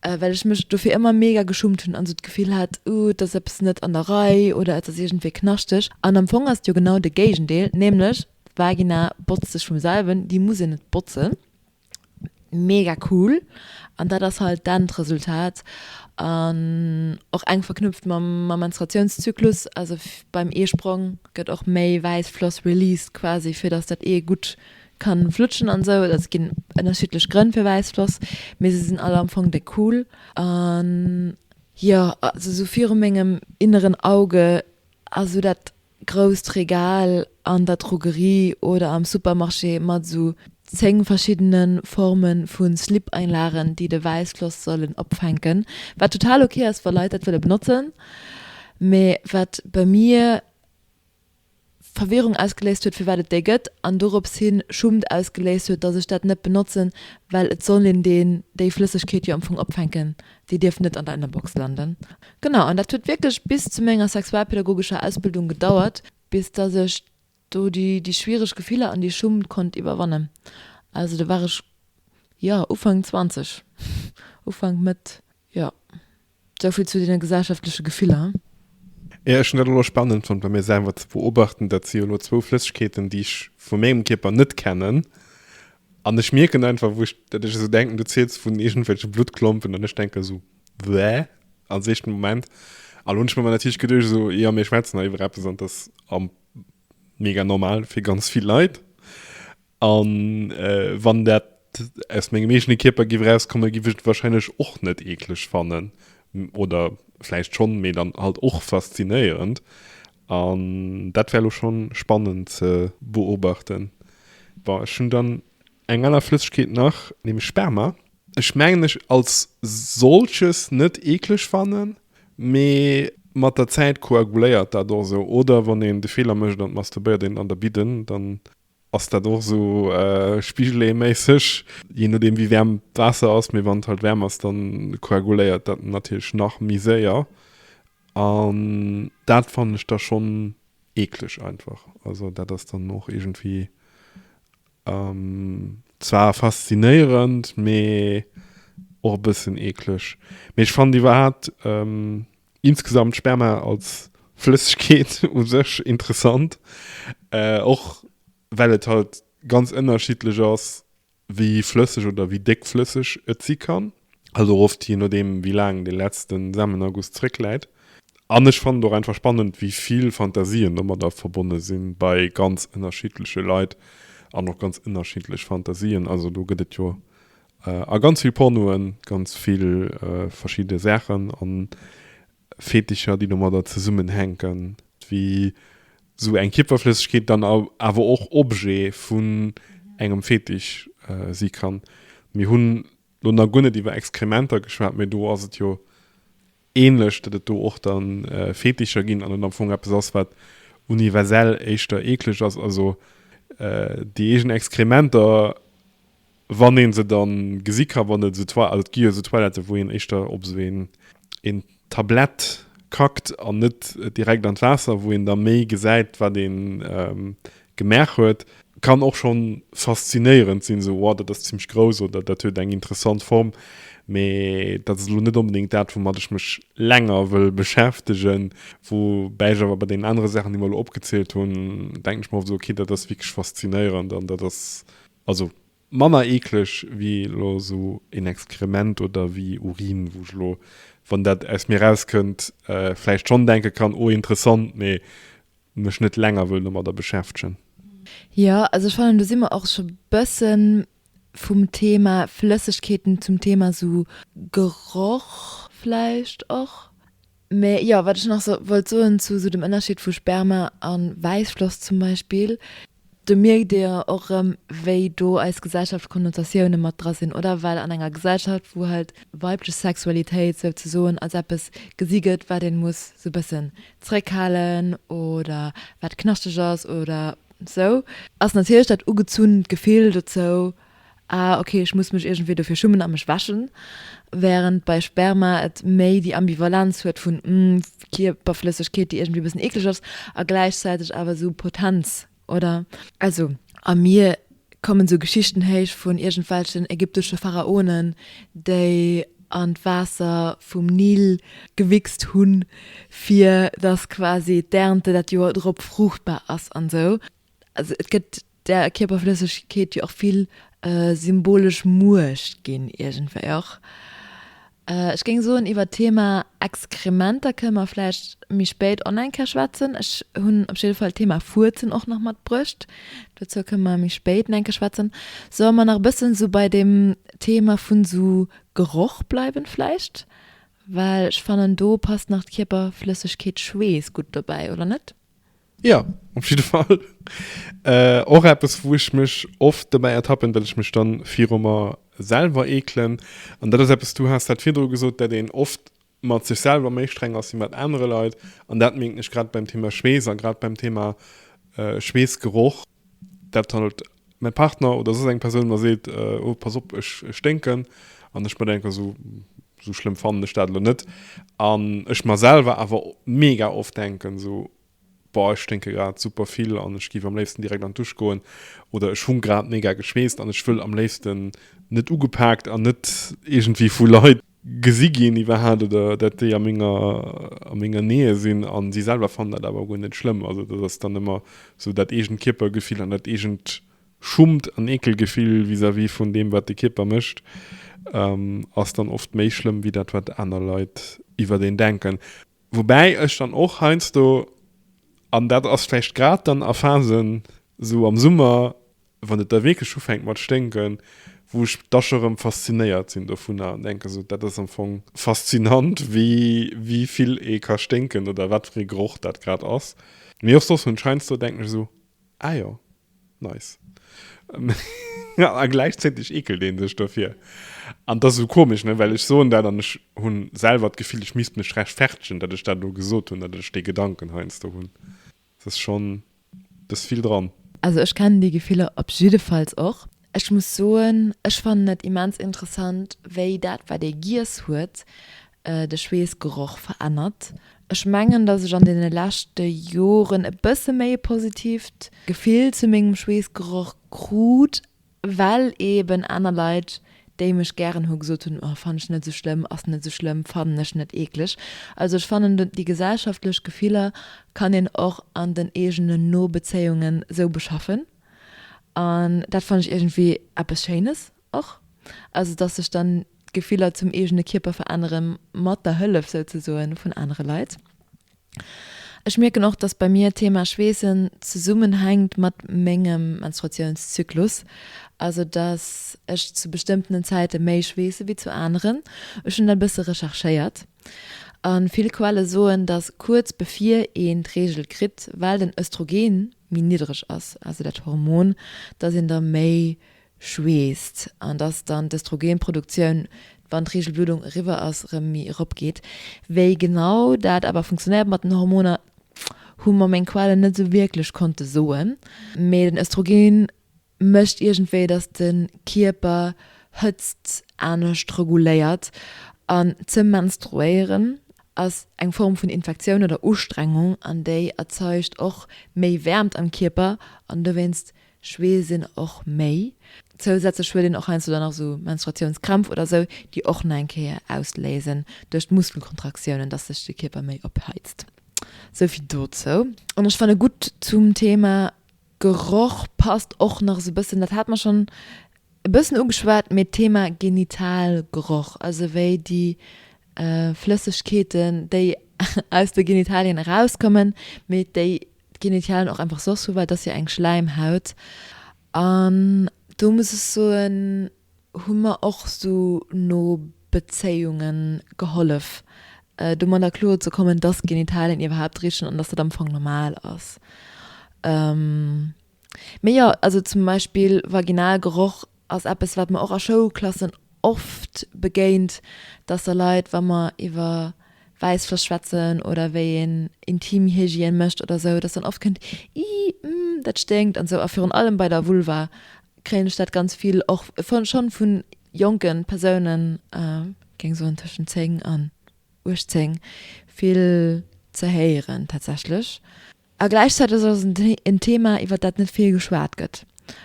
Well ech mech dofir ëmmer mega geschummt hunn an esou d'Gefill hat, uh, et ass eppes net an der Rei oder et ass iergendwéi knaschteg. An am Fong ass et jo genau de Géigendeel, nämlech d'Vagina botzt sech vum selwen, déi muss een net botzen. Mega cool an dat ass halt d'Endresultat an och enk verknüpft mam mam Menstruatiounszyklus, also beim Eesprong gëtt och méi wäiss Floss released quasi fir dass dat Ee gutt kann flutschen an sou. Also et ginn ënnerschiddlech Grënn fir wäiss Floss, mee se sinn all am Fong déck cool an jo also sou viru mengem inneren Auge ass sou dat grousst Regal an der Drogerie oder am Supermarché mat esou 10 verschiddene Forme vu Slip-Einlagen, déi de Wäissfloss sollen opfänken, wat total ok ass, wa Leit dat wëlle benotzen, mee wat bei mir Verwirrung ausgeléist huet, firwat et déi gëtt, an dorops hi Schummt ausgeléist huet, dass ech dat net benotzen, well et soll een deen, déi Flëssegkeet jo am Fong opfänken, déi dierf net an der Ënnerbox landen. Genau, an dat huet wierklech bis zu menger sexualpädagogescher Ausbildung gedauert, bis dass ech do déi, déi schwiereg Gefiller an déi Schummt konnt iwwerwannen. Also do war ech, jo, Ufank 20, Ufank, Mëtt, jo. Souvill zu deene gesellschaftleche Gefiller. Jo, ech hunn dat elo spannend fonnt bei mir selwer ze beobachten. Dat si jo elo zwou Flëssegkeeten, déi ech vu mengem Kierper net kennen. An ech mierken einfach, wou ech, dat ech esou denken, du ziels vun iergendwelche Bluttklompen an ech denke esou, Bäh, als éischten Moment. An lo hunn ech mer natierlech geduecht esou, jo, mir schwätzen hei iwwer eppes an dat ass am mega normal fir ganz vill Leit. An wann dat aus mengem eegene Kierper giff erauskommen, giff ech et wahrscheinlech och net eekleg fannen. Oder vläicht schonn, mee dann halt och faszinéierend. An dat wär elo schonn spannend ze beobachten. Bon, ech hunn dann eng aner Flëssegkeet nach, nämlech Sperma. Ech mengen ech als solches net eekleg fannen, mee mat der Zäit koaguléiert dat och esou. Oder wann een de Feeler mécht an masturbéiert een an der Bidden, dann ass dat och esou Spigeleeméisseg, jee nodeem wéi waarm d'Waasser ass, mee wann et halt waarm ass, dann koaguléiert dat natierlech nach méi séier an dat fannen ech da schonn eekleg einfach. Also dat ass dann och iergendwéi zwar faszinéierend, mee och e bëssen eekleg. Mee ech fannen iwwerhaapt insgesamt Sperma als Flëssegkeet u sech interessant, och well et halt ganz ënnerschiddlech ass, wéi flësseg oder wéi déckflësseg et si kann. Also och oft jee nodeem wéi laang dee letzte Samenerguss zréckläit. An ech fannen et och einfach spannend, wéi vill Fantasien domadder verbonne sinn bei ganz ënnerschiddleche Leit an och ganz ënnerschiddlech Fantasien. Also do gëtt et jo A ganz vill Pornoen, ganz vill verschidde Saachen an Fetischer, déi domadder zesummenhänken, wéi sou eng Kierperflëssegkeet dann awer och Objet vun engem Fetisch si kann. Mir hunn lo nach guer net iwwer Exkrementer geschwat, mee do ass et jo ähnlech, datt et do och dann Fetischer ginn an et am Fong eppes ass, wat. universell éischter eekleg ass. Also déi eegen Exkrementer, wann ee se dann gesi ka, wann et esou Toi, also et gi jo esou Toiletten, wou een éischter op esou een, een Tablett kackt an net direkt an d'Waasser, wou een da méi gesäit, wat ee gemaach huet, kann och schonn faszinéierend sinn, esou, wow, dat ass zimmlech grouss oder dat huet eng interessant Form, mee dat ass elo net onbedéngt dat, woumat ech mech länger wëll beschäftegen. Woubäi ech awer bei deenen anere Saachen, déi mer elo opgezielt hunn, denken ech mer oft esou, okay, dat ass wierklech faszinéierend an dat ass, also manner eekleg wéi elo esou een Exkrement oder wéi Urin, wou ech elo, wann dat aus mir rauskënnt, vläicht schonn denke kann, oh interessant, mee mech net länger wëll domadder beschäftegen. Jo, also ech fannen do si mer och scho bëssen vum Thema Flëssegkeeten zum Thema sou Geroch vläicht och. Mä jo, wat ech nach so wollt soen zu sou dem Ënnerscheed vu Sperma a Wäissfloss zum Beispill, do mierkt ee jo och erëm, wéi do eis Gesellschaft Konnotatioune mat dra sinn, oder? Well an enger Gesellschaft, wou halt weiblech Sexualitéit souzesoen als eppes gesi gëtt, wat ee muss sou bëssen zréckhalen oder wat knaschteg ass oder sou, ass natierlech dat ugezunnt Gefill dozou, ah ok, ech muss mech iergendwéi dofir schummen a mech wäschen, wärend bei Sperma et méi déi Ambivalenz huet vun mm Kierperflëssegkeet, déi iergendwéi e bëssen eekleg ass a gläichzäiteg awer esou Potenz, oder? Also a mir kommen esou Geschichten héich vun iergendwelchen ägyptesche Pharaonen, déi an d'Waasser vum Nil gewichst hunn, fir dass quasi d'Ernte dat Joer drop fruuchtbar ass an esou. Also et gëtt där Kierperflëssegkeet jo och vill symbolesch Muecht ginn iergendwéi och. Ech géing soen, iwwer d'Thema Exkrementer kënne mer vläicht méi spéit och nach eng Kéier schwätzen. Ech hunn op jidde Fall d'Thema Fuerzen och nach matbruecht. Dozou kënne mer méi spéit nach eng Kéier schwätzen. Solle mer nach e bëssen esou bei deem Thema vun esou Geroch bleiwen vläicht? Well ech fannen, do passt nach d'Kierperflëssegkeet Schweess gutt dobäi, oder net? Jo, op jidde Fall. Och eppes, wou ech mech oft dobäi ertappen, datt ech mech dann viru mer selwer eekelen. An dat ass eppes, du has dat virdru gesot, datt een oft mat sech selwer méi streng ass wéi mat anere Leit. An dat mierken ech grad beim Thema Schweess a grad beim Thema Schweessgeroch, dat halt mäi Partner oder soss eng Persoun mer seet, oh pass op, ech sténken. An ech mer denken, esou schlëmm fannen ech dat elo net. An ech mer selwer awer mega oft denken, esou, boah, ech sténke grad super vill an ech géif am léifsten direkt an d'Dusch goen oder ech hu grad mega geschweesst an ech wëll am léifsten net ugepaakt an net iergendwéi vu Leit gesi ginn iwwerhaapt oder dat déi a menger a menger Nähe sinn a si selwer fannen dat awer guer net schlëmm. Also dat ass dann ëmmer sou dat eegent Kierpergefill an dat eegent Schummt an Eekelgefill vis-à-vis vun deem wat de Kierper mécht ass dann oft méi schlëmm wéi dat wat aner Leit iwwert een denken. Woubäi ech dann och heiansdo, an dat ass vläicht grad dann a Phasen, esou am Summer, wann et da wierklech ufänkt mat sténken, wou ech da scho rëm faszinéiert sinn dovunner an denken esou, dat ass am Fong faszinant, wéi wéi vill ee ka sténken oder wat fir ee Geroch dat grad ass. Mee och soss hunn ech heiansdo, denken ech esou, ah jo. Nice. A gläichzäiteg eekelt ee sech dofir. An dat ass esou komesch, ne, well ech soen dat an ech hu selwer d'Gefill, ech misst mech rechtfertegen, datt ech dat elo gesot hunn, datt ech dee Gedanken heiansdo hunn. Et ass schonn, et ass vill dran. Also ech kennen déi Gefiller op jiddefalls och. Ech muss soen, ech fannen et immens interessant, wéi dat wat ee giess huet, de Schweessgeroch verännert. Ech mengen, dass ech an deene leschte Joren e bësse méi e positiivt Gefill zu mengem Schweessgeroch krut, well eben aner Leit, déi mech gären hu gesot hunn, oh fannen ech net esou schlëmm, ass net esou schlëmm, fannen ech net eekleg. Also ech fannen, déi gesellschaftlech Gefiller kann een och an den eegenen Nobezéiungen esou beschaffen an dat fannen ech iergendwéi eppes Schéines och. Also dass sech dann d'Gefiller zum eegene Kierper verännere mat der Hëllef souzesoen vun anere Leit. Ech mierken och, dass bei mir d'Thema Schweessen zesummenhänkt mat mengem Menstruatiounszyklus, also dass ech zu bestëmmtenen Zäite méi schweesse wéi zu aneren. Ech hunn dat e bësse recherchéiert a vill Quelle soen, dass kuerz bevir een d'Reegel kritt, well den Östrogen méi niddreg ass, also dat Hormon, dass een da méi schweesst an dass dann d'Östrogenproduktioun, wann d'Reegelbluddung eriwwer ass, erëm méi eropgeet. Wéi genau dat awer funktionéiert mat den Hormoner, hu mer meng Quellen net esou wierklech konnte soen. Mee den Östrogen mécht iergendwéi, dass de Kierper Hëtzt anescht reguléiert an ze menstruéieren ass eng Form vun Infektioun oder Ustrengung an déi erzeugt och méi Wäermt am Kierper an dowéinst schweesst een och méi. Zousätzlech huet een och heiansdo dann nach esou Menstruatiounskrämpf oder esou, déi och nach eng Kéier ausléisen duerch d'Muskelkontraktiounen, dass sech de Kierper méi opheizt. Souvill dozou. An ech fanne gutt zum Thema Geroch passt och nach esou e bëssen, dat hat mer schonn e bëssen ugeschwat, mee d'Thema Genitalgeroch, also wéi déi Flëssegkeeten, déi aus de Genitalien erauskommen, mee déi d'Genitalien och einfach soss hu, well et ass jo eng Schläimhaut. An do muss ech soen, hu mer och sou no Bezéiunge gehollef, domadder kloer ze kommen, dass Genitalien iwwerhaapt richen an dass dat am Fong normal ass. Mee jo, also zum Beispill Vaginalgeroch ass eppes, wat mer och a Schoulklassen oft begéint, dass da Leit, wa mer iwwer Wäissfloss schwätzen oder wéi een Intimhygiène mécht oder sou, dass dann oft kënnt, Ih, mm, dat sténkt an sou. A virun allem bei der Vulva kréien ech dat ganz vill och schonn vu jonke Persounen, géing soen tëschent 10 an 18, vill ze héieren tatsächlech. A gläichzäiteg ass et en Thema, iwwer dat net vill geschwat gëtt.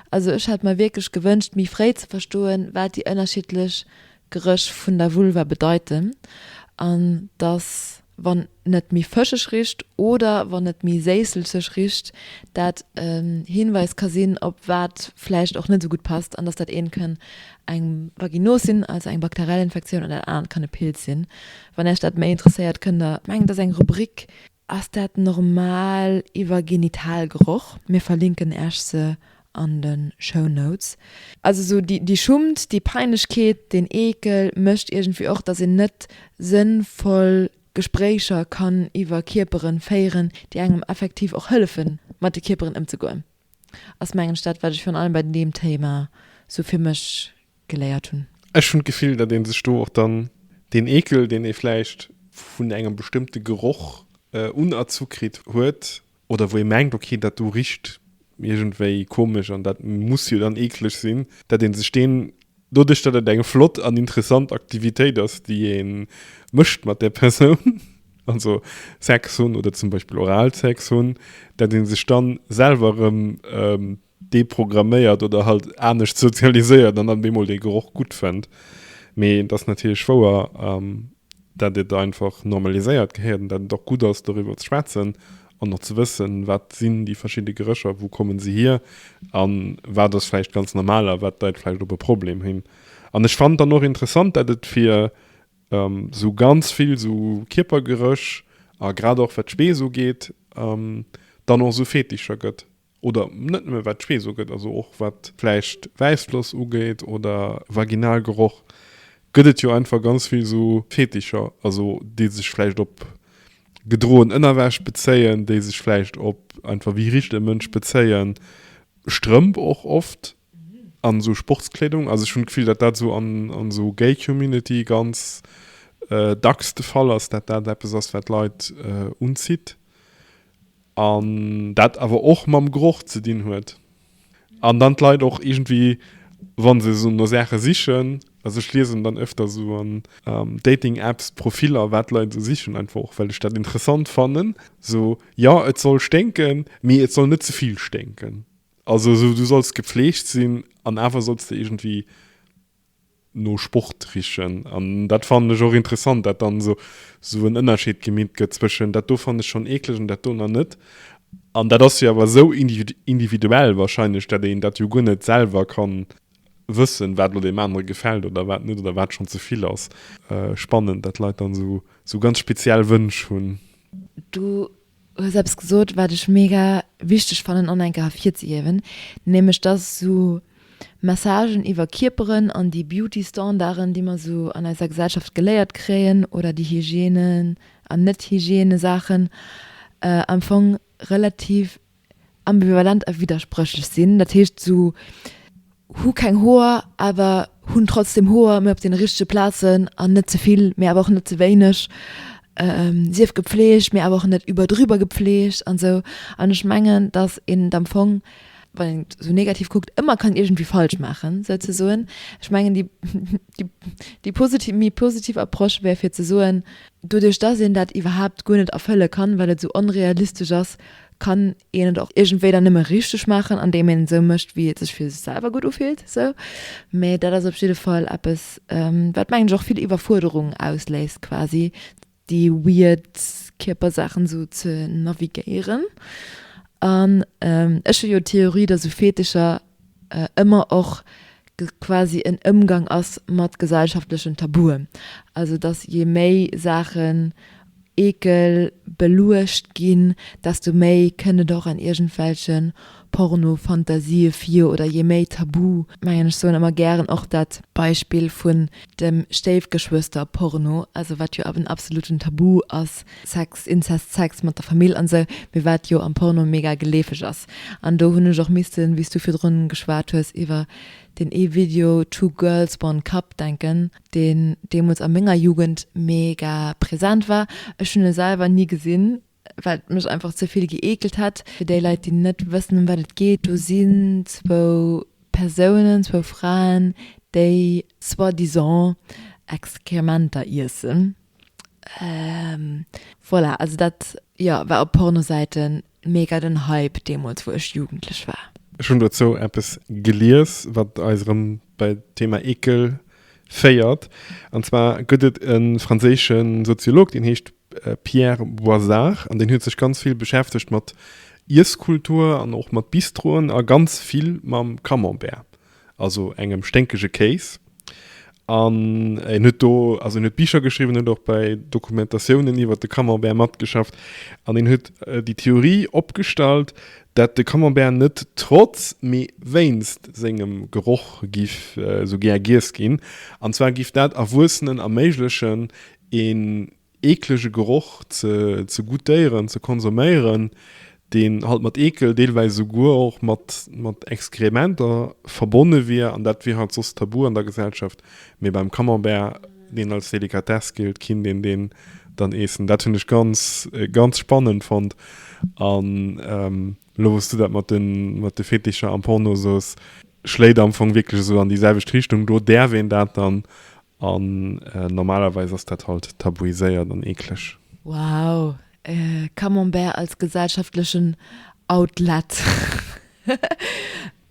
Also ech hätt mer wierklech gewënscht, méi fréi ze verstoen, wat déi ënnerschiddlech Geréch vun der Vulva bedeiten an dass, wann et méi fëscheg richt oder wann et méi séisselzeg richt, dat en Hinweis ka sinn, op wat vläicht och net esou gutt passt an dass dat eent kann eng Vaginos sinn, also eng bakteriell Infektioun, an dat anert kann e Pilz sinn. Wann Iech dat méi interesséiert, kënnt der, mengen et ass eng Rubrik, Ass dat normal iwwer Genitalgeroch? Mir verlinken Äech se an de Show Notes. Also sou déi Schummt, déi Peinlechkeet, deen Eekel mécht iergendwéi och, dass een net sënnvoll Gespréicher kann iwwer Kierperen féieren, déi engem effektiv och hëllefen, mat de Kierperen ëmzegoen. Ass mengen ech dat, wat ech virun allem bei deem Thema sou fir mech geléiert hunn. Ech hunn d'Gefill, datt ee sech do och dann deen Eekel, deen ee vläicht vun engem bestëmmte Geroch unerzu kritt huet oder wou ee mengt, ok, dat do richt iergendwéi komesch an dat muss jo dann eekleg sinn, datt ee sech deen, doduerch datt et eng flott an interessant Aktivitéit ass, déi ee mécht mat där Persoun, also Sex hunn oder zum Beispill Oralsex hunn, datt ee sech dann selwer erëm deprogramméiert oder halt anescht sozialiséiert an dann bemol dee Geroch gutt fënnt. Mee et ass natierlech wouer, dat et einfach normaliséiert gehéiert an dat et och gutt ass, doriwwer ze schwätzen an och ze wëssen, wat sinn déi verschidde Gerécher, wou komme se hier a wat ass vläicht ganz normal a wat deit vläicht op e Problem hin. An ech fannen dann och interessant, dat et fir esou ganz vill esou Kierpergeréch a grad och wat d'Schweess ugeet, dann och esou Fetischer gëtt. Oder net nëmme wat d'Schweess ugeet, also och wat vläicht Wäissfloss ugeet oder Vaginalgeroch, gëtt et jo einfach ganz vill esou Fetischer, also déi sech vläicht op gedroen Ënnerwäsch bezéien, déi sech vläicht op einfach wéi richt e Mënsch bezéien, Strëmp och oft an esou Sportskleedung. Also ech hunn d'Gefill, datt dat esou an esou Gay Community ganz dacks de Fall ass, datt dat eppes ass, wat d'Leit unzitt. An dat awer och mam Geroch ze dinn huet. An dann d'Leit och iergendwéi, wa se esou no Saache sichen, also ech liesen dann öfter esou an Dating-Apps Profiller, wat d'Leit esou sichen, einfach och well ech dat interessant fannen, esou, jo et soll sténken, mee et soll net ze vill sténken. Also esou, du solls gepflegt sinn an awer solls de iergendwéi no Sport richen. An dat fannen ech och interessant, dat dann esou esou en Ënnerscheed gemeet gëtt zwëschen dat do fannen ech schonn eekleg an dat do nach net. An dat ass jo awer esou individuell wahrscheinlech, dat een dat jo guer net selwer kann wëssen, wat elo deem anere gefält oder wat net oder wat schonn ze vill ass. Spannend, dat Leit dann esou esou ganz speziell Wënsch hunn. Du hues eppes gesot, wat ech mega wichteg fannen an eng Kéier ervirzehiewen, nämlech dass esou Messagen iwwer Kierperen an déi Beauty-Standarden, déi mer esou an eiser Gesellschaft geléiert kréien, oder déi Hygiène an Net-Hygiène-Saachen, am Fong relativ ambivalent a widderspréchlech sinn. Dat heescht esou, hu keng Hoer, awer hunn trotzdem Hoer, mee op deene richtege Plazen an net ze vill, mee awer och net ze wéineg. Sief gepflegt, mee awer och net iwwerdriwwer gepflegt an esou. An ech mengen, dass een et am Fong, wann een et esou negativ kuckt, ëmmer kann iergendwéi falsch maachen, souzesoen. Ech mengen, déi, déi, déi positiv, méi positiv Approche wär fir ze soen, doduerch dass een dat iwwerhaapt guer net erfëlle kann, well et esou onrealistesch ass, kann een et och iergendwéi dann nëmme richteg maachen, andeem een et esou mécht, wéi et sech fir sech selwer gutt ufillt, esou. Mee dat ass op jidde Fall eppes, wat mengen ech och vill Iwwerfuerderung ausléist quasi, déi weird Kierpersaachen esou ze navigéieren. An ech hu jo d'Theorie, dass esou Fetischer ëmmer och quasi en Ëmgang ass mat gesellschaftlechen Tabuen. Also dass je méi Saachen Eekel beluecht ginn, desto méi kënnt et och an iergendwelche Porno-Fantasië vir oder je méi tabu, mengen ech soen ëmmer gären och dat Beispill vun dem Stéifgeschwëster-Porno, also wat jo en absoluten Tabu ass, Sex, Inzest, Sex mat der Famill an esou, mee wat jo am Porno mega geleefeg ass. An do hunn ech och missten, wéi s du virdrun geschwat hues iwwer deen ee Video Two Girls One Cup denken, deen deemools a menger Jugend mega präsent war. Ech hunn e selwer ni gesinn, well et mech einfach ze vill gëeekelt hätt. Fir déi Leit, déi net wëssen, ëm wat et geet, do sinn zwou Persounen, zwou Fraen, déi soi-disant Exkrementer iessen. Voilà, also dat, jo, war op Pornosäiten mega den Hype deemools, wou ech jugendlech war. Ech hunn dozou eppes gelies, wat eis erëm bei d'Thema Eekel féiert. An zwar gëtt et e franséische Soziolog, deen heescht Pierre Boisard an deen huet sech ganz vill beschäftegt mat Iesskultur an och mat Bistroen a ganz vill mam Camembert. also engem sténkege Kéis. An en huet do, also en huet Bicher geschriwwen, huet och bei Dokumentatiounen iwwer de Camembert matgeschafft. An en huet déi Theorie opgestallt, dat de Camembert net trotz, mee wéinst sengem Geroch giff esou gär giess ginn. An zwar giff dat Erwuessenen erméiglechen, een eeklege Geroch ze ze goûtéieren, ze konsuméieren, deen halt mat Eekel, deelweis esouguer och mat mat Exkrementer verbonne wier, an dat wier halt soss tabu an der Gesellschaft, mee beim Camembert, deen als Delikatess gillt, kinnt een deen dann eessen. Dat hunn ech ganz ganz spannend fonnt. An elo wou s du dat mat de mat de Fetischer am Porno soos, schléit am Fong wierklech esou an déi selwecht Richtung, do däerf een dat dann An normalerweis ass dat halt tabuiséiert an eekleg. Wow, Camembert als gesellschaftlechen Outlet.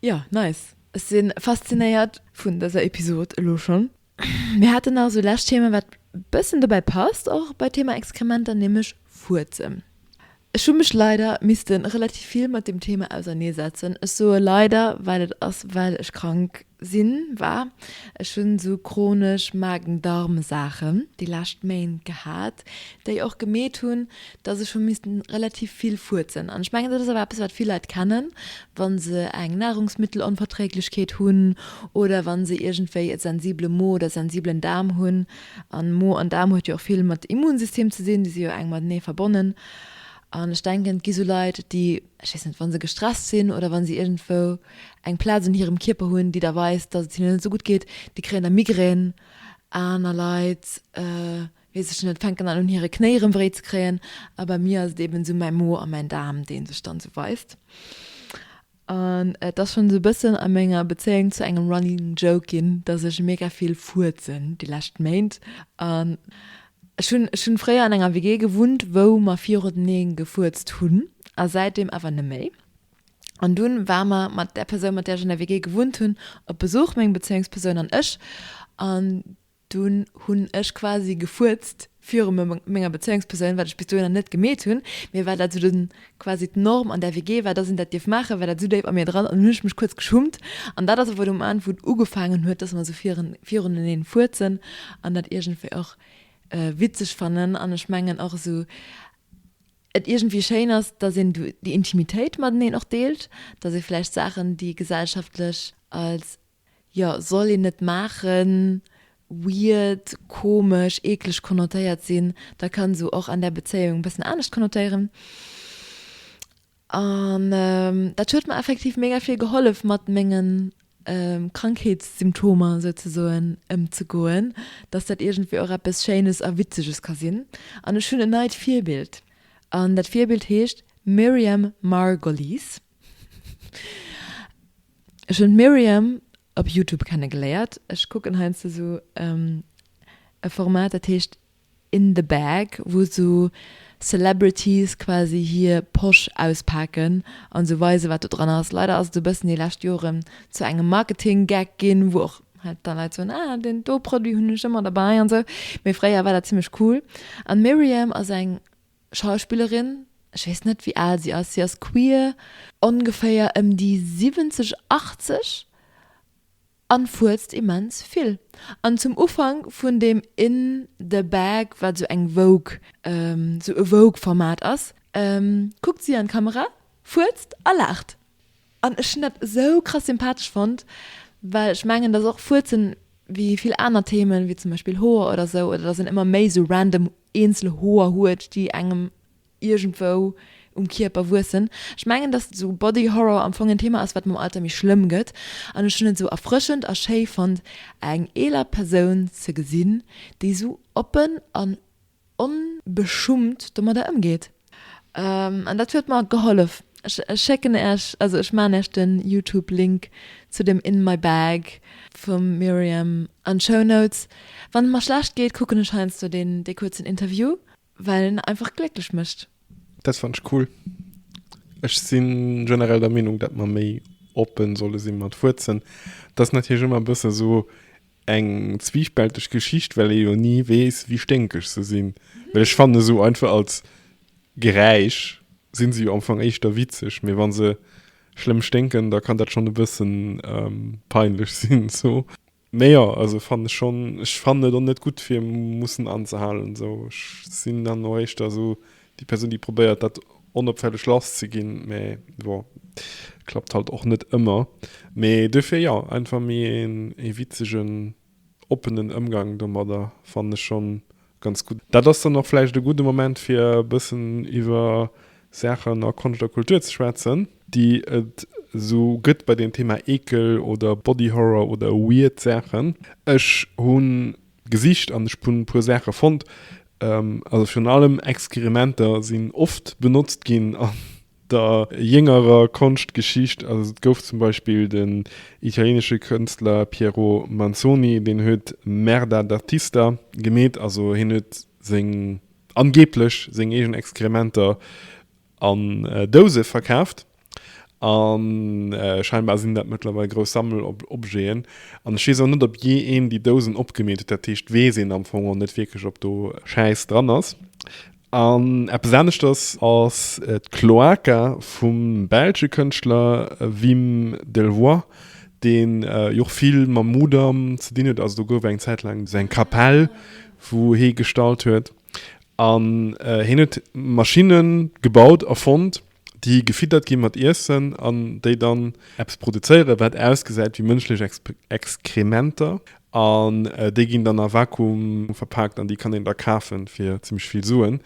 Jo, nice. Ech si faszinéiert vun dëser Episod elo schonn. Mir haten nach esou lescht Thema, wat bëssen dobäi passt och bei Thema Exkrementer, nämlech Fuerzen. Ech hu mech leider misste relativ vill mat deem Thema auserneesetzen. Ech soe leider, well et ass, well ech krank sinn, war. Ech hunn esou chronesch Magen-Darm-Saachen déi lescht Méint gehat, déi och gemeet hunn, dass ech hu missten relativ vill fuerzen. An ech mengen, dat ass awer eppes, wat vill Leit kennen, wa se eng Nahrungsmittelonverträglichkeet hunn oder wa se iergendwéi e sensibele Mo oder sensibelen Daarm hunn. An Mo an Daarm huet jo och vill mat Immunsystem ze sinn, déi si jo enk matenee verbonnen. An ech denken, et gi sou Leit, déi, ech weess net, wa se gestresst sinn oder wa se iergendwou eng Plaz un hirem Kierper hunn, déi da weist, datt et hinnen net esou gutt geet, déi kréien da Migrän. Aner Leit, weess ech net, fänken dann un hire Knéi erëm wéi ze kréien. A bei mir ass et eben esou mäi Mo a mäin Daarm, dee sech dann esou weist. An et ass schonn esou e bëssen a menger Bezéiung zu engem Running Joke ginn, dass ech mega vill fuerzen déi lescht Méint. An ech hunn, ech hunn fréier an enger WG gewunnt, wou mer virutenee gefuerzt hunn, a säitdeem awer neméi. An dunn war mer mat där Persoun, mat där ech an der WG gewunnt hunn, op Besuch, meng Bezéiungspersoun an ech. An Dunn hunn ech quasi gefuerzt viru menger Bezéiungspersoun, wat ech bis dohinner net gemeet hunn, mee well dat esou den, quasi d'Norm an där WG war, dass een dat dierf maachen, war dat esou déif a mir dran an dunn hunn ech mech kuerz geschummt. An dat ass awer de Moment, wou et ugefaangen huet, dass mer esou viruneneen fuerzen an dat iergendwéi och witzeg fannen. An ech mengen och esou et iergendwéi schéin ass, dass een déi Intimitéit mateneen och deelt, dass ee vläicht Saachen, déi gesellschaftlech als jo, soll een net maachen, weird, komesch, eekleg konnotéiert sinn, da kann sou och an där Bezéiung e bëssen anescht konnotéieren. An dat huet mer effektiv mega vill gehollef mat mengen. Krankheetssymptomer souzesoen ëmzegoen, dass dat iergendwéi och eppes Schéines a Witzeges ka sinn. An ech hunn en neit Virbild. An dat Virbild heescht Miriam Margolyes. Ech hunn d'Miriam op Youtube kennegeléiert. Ech kucken heiansdo sou e Format, dat heescht In the Bag, wou sou Celebrities quasi hir Posch auspaken an sou weisen, wat do dran ass. Leider ass et e bëssen déi lescht Joren zu engem Marketing-Gag ginn, wou och halt da Leit soen, ah, deen do Produit hunn ech ëmmer derbäi an sou. Mee fréier war dat zimmlech cool. An d'Miriam ass eng Schauspillerin, ech weess net, wéi al si ass, si ass queer, ongeféier ëm déi 70, 80 An fuerzt immens vill. An zum Ufank vun deem In the Bag, wat sou eng Vogue, sou e Vogue-Format ass, kuckt si an d'Kamera, fuerzt a laacht. An ech hunn dat esou krass sympathesch fonnt, well ech mengen, dass och Fuerzen, wéi vill aner Themen, wéi zum Beispill Hoer oder sou, oder dass een ëmmer méi sou random eenzel Hoer huet, déi engem iergendwou um Kierper wuessen. Ech mengen, dass esou Body Horror am Fong en Thema ass, wat mam Alter méi schlëmm gëtt. An ech hunn et esou erfrëschend a schéi fonnt, eng eeler Persoun ze gesinn, déi esou oppen an onbeschummt domadder ëmgeet. An dat huet mer gehollef. Ech schécken Äech, also ech maan Äech den Youtube Link zu dem In My Bag vum Myriam an d'Show Notes. Wann et mer schlecht geet, kucken ech heiansdo deen, dee kuerzen Interview. Well en einfach glécklech mécht. Dat fannen ech cool. Ech sinn generell der Meenung, dat mer méi oppen solle sinn mat Fuerzen. Dat ass natierlech ëmmer e bësse sou eng zwiespälteg Geschicht, well ee jo ni weess, wéi sténkeg se sinn. Well ech fannen esou einfach als Geräisch sinn se jo am Fong éischter witzeg, mee wa se schlëmm sténken, da kann dat schonn e bëssen peinlech sinn sou. Mee jo, also fannen ech schon, ech fannen et och net gutt fir mussen anzehalen esou. Ech sinn dann och éischter esou déi Persoun déi probéiert dat onopfälleg lass ze ginn, mee bon, klappt halt och net ëmmer. Mee duerfir jo, einfach méi een ee witzegen oppenen Ëmgang domadder fannen ech schon Ganz gutt. Dat ass dann och vläicht e gudde Moment fir e bëssen iwwer Saachen a Konscht a Kultur ze schwätzen, déi et esou gëtt bei deem Thema Eekel oder Body Horror oder weird Saachen. Ech hu gesicht an ech hunn e puer Saache fonnt. Also virun allem Exkrementer sinn oft benotzt ginn an der jéngerer Konschtgeschicht, also et gouf zum Beispill den italienesche Kënstler Piero Manzoni, deen huet Merda d'artista gemeet, also hien huet seng, angeeblech seng eegen Exkrementer an Douse verkaaft a scheinbar sinn dat mëttlerweil grouss Sammelobjeten an ech weess och net, ob jee een déi Dousen opgemeet huet, dat heescht weess een am Fong och net wierklech, ob do Schäiss dran ass. An eppes aneschters ass d'Cloaca vum belsche Kënschtler Wim Delvoye, dee jo och vill mam Mudam ze dinn huet. Also do gouf eng Zäit laang esou eng Kapell, wou hee gestallt huet. An hien huet Maschinne gebaut, erfonnt, déi gefiddert gi mat Iessen an déi dann eppes produzéieren, wat ausgesäit wéi mënschlech Exkrementer. An déi ginn dann a Vakuum verpaakt an déi kann een da kafe fir zimmlech vill Suen.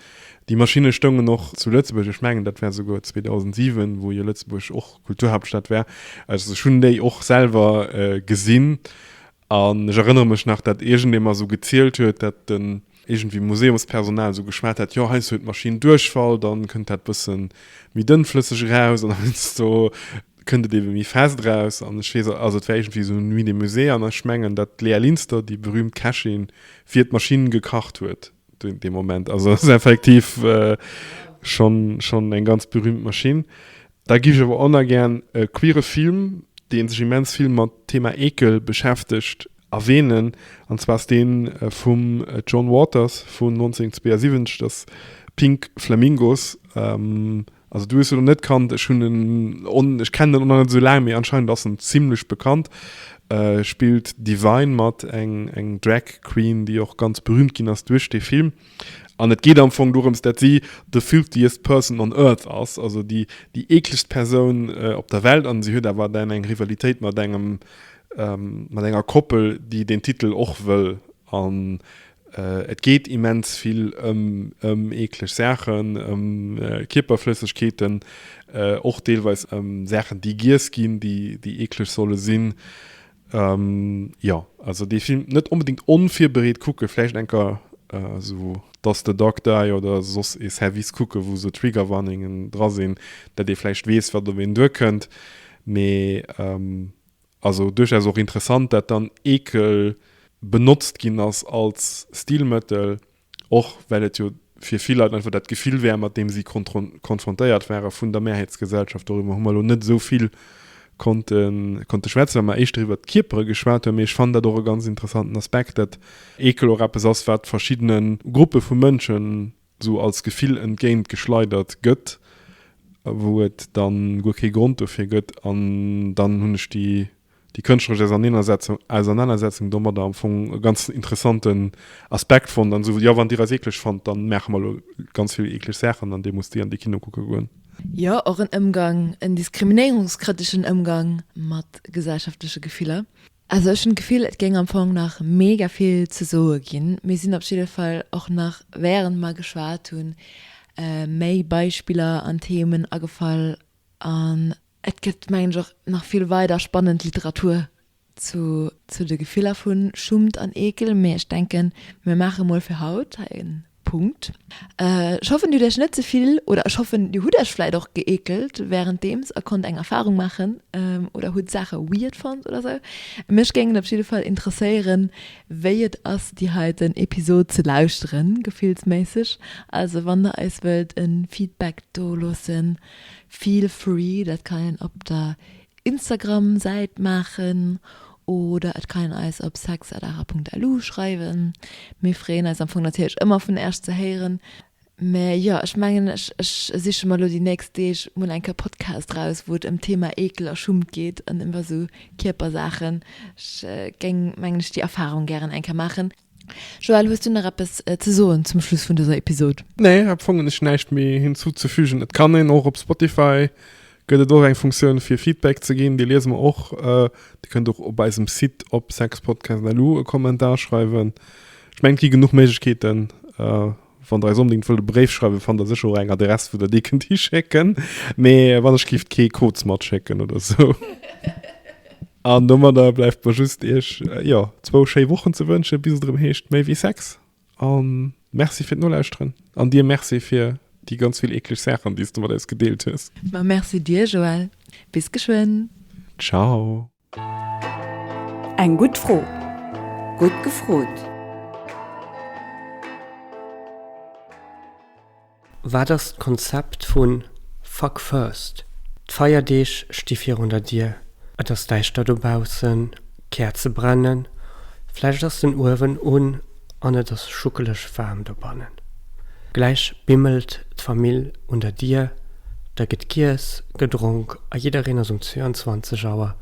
Déi Maschinne stoungen och zu Lëtzebuerg, ech mengen dat war souguer 2007, wou jo Lëtzebuerg och Kulturhaaptstad war. Also ech hunn déi och selwer gesinn An ech erënnere mech nach, dat iergendee mer esou gezielt huet, dat den iergendwéi Museumspersonal esou geschwat hat, jo heiansdo huet d'Maschinn Duerchfall, dann kënnt dat bësse méi dënnflësseg eraus an heiansdo kënnt et ebe méi fest eraus. An ech weess, also et war iergendwéi esou Nuit des Musées an ech mengen, dat d'Léa Linster, déi berühmt Kächin, fir d'Maschinn gekacht huet dee Moment. Also ass effektiv schonn schonn eng ganz berühmt Maschinn. Da giff ech awer och nach gären e queere Film, dee sech immens vill mat Thema Eekel beschäftegt, erwähnen. An zwar ass dee vum John Waters vun 1972, dat ass Pink Flamingos. Also du hues en net kannt, ech hunn en on, ech kennen en och nach net esou laang, mee anscheinend ass en zimlech bekannt. Spillt Divine mat, eng eng Drag Queen, déi och ganz berühmt ginn ass duerch dee Film. An et geet am Fong dorëms, dat si the filthiest person on earth ass, also déi déi eeklegst Persoun op der Welt. An si huet awer dann eng Rivalitéit mat engem mat enger Koppel, déi deen Titel och wëll. An. Et geet immens vill ëm ëm eekleg Saachen, ëm Kierperflëssegkeeten, och deelweis ëm Saachen, déi giess ginn, déi déi eekleg solle sinn. Jo, also dee Film net onbedéngt onvirbereet kucken, vläicht eng Kéier esou Does the Dog Die oder soss ee Service kucken, wou esou Triggerwarningen dra sinn, dat ee vläicht weess, wat op een duerkënnt. Mee Also duerchaus och interessant, dat dann Eekel benotzt ginn ass als Stilmëttel, och well et jo fir vill Leit einfach dat Gefill wär, mat deem si konfrontéiert ware vun der Mehrheetsgesellschaft. Doriwwer hu mer elo net esou vill konnte konnte schwätzen, well mer éischter iwwert d'Kierpere geschwat hunn. Mee ech fannen dat och e ganz interessanten Aspekt, dat Eekel och eppes ass, wat verschiddene Gruppe vu Mënschen esou als Gefill entgéint geschleidert gëtt, wou et dann guer kee Grond dofir gëtt, an dann hunn ech déi déi kënschtleresch Auserneenersetzung Ausernanersetzung domadder am Fong e ganz interessanten Aspekt fonnt an esou, jo wann dir eis eekleg fannt, dann maache mer elo ganz vill eekleg Saachen an dir musst déi an de Kino kucke goen. Jo, och en Ëmgang, en diskriminéierungskritischen Ëmgang mat gesellschaftleche Gefiller. Also ech hunn d'Gefill et géing am Fong nach mega vill ze soe ginn. Mir sinn op jidde Fall och nach während mer geschwat hunn méi Beispiller an Themen agefall an et gëtt mengen ech och nach vill weider spannend Literatur zu zu de Gefiller vu Schummt an Eekel. Mee ech denken mir maache mol fir haut hei en Punkt. Ech hoffen dir hutt iech net ze vill, oder ech hoffen dir hutt iech vläit och geekelt währenddeems a konnt eng Erfahrung maachen oder hutt Saache weird fonnt oder sou. Mech géing et op jidde Fall interesséieren wéi et ass déi heiten Episod ze lauschteren, gefillsméisseg. Also wann der eis wëllt en Feedback do loossen, feel free, dat kann een op der Instagram Säit maachen oder et kann een eis op sex@ara.lu schreiwen. Mir freeën eis am Fong natierlech ëmmer vun Äerch ze héieren. Mä jo, ech mengen ech ech siche mer elo déi nächst Deeg mol eng Kéier Podcast raus wou et ëm d'Thema Eekel a Schummt geet an iwwer esou Kierpersaachen. Ech géing mengen ech déi Erfahrung gären eng Kéier maachen. Joël, hues du nach eppes ze soen zum Schluss vun dëser Episod? Nee, am Fong hunn ech näischt méi hinzuzefügen. Et kann een och op Spotify gëtt et och eng Funktioun fir Feedback ze ginn, déi liese mer och. Dir kënnt och op eisem Site op sexpodcast.lu e Kommentar schreiwen. Ech mengen et gi genuch Méiglechkeeten. Wann der eis onbedéngt wëllt e Bréif schreiwen, fannt der sécher och eng Adress, wou der dee kënnt hischécken. Mee wann ech gift kee Koz matschécken oder sou. An domadder bleift mer just iech, jo, zwou schéi Wochen ze wënschen, bis et erëm heescht Méi wéi Sex. A Merci fir d'Nolauschteren. An dir Merci fir déi ganz vill eekleg Saachen, déi s de mat eis gedeelt hues. Ma Merci dir, Joël. Bis geschwënn. Ciao. Eng gutt Fro. Gutt gefrot. Wat ass d'Konzept vu Fuck First? D'Feierdeeg sti virun der Dier, et ass däischter dobaussen, d'Käerze brennen, vläicht ass den Uewen un an et ass schuckeleg waarm dobannen. Gläich bimmelt d'Famill un der Dier, da gëtt giess, gedronk a jiddereen ass um 22 Auer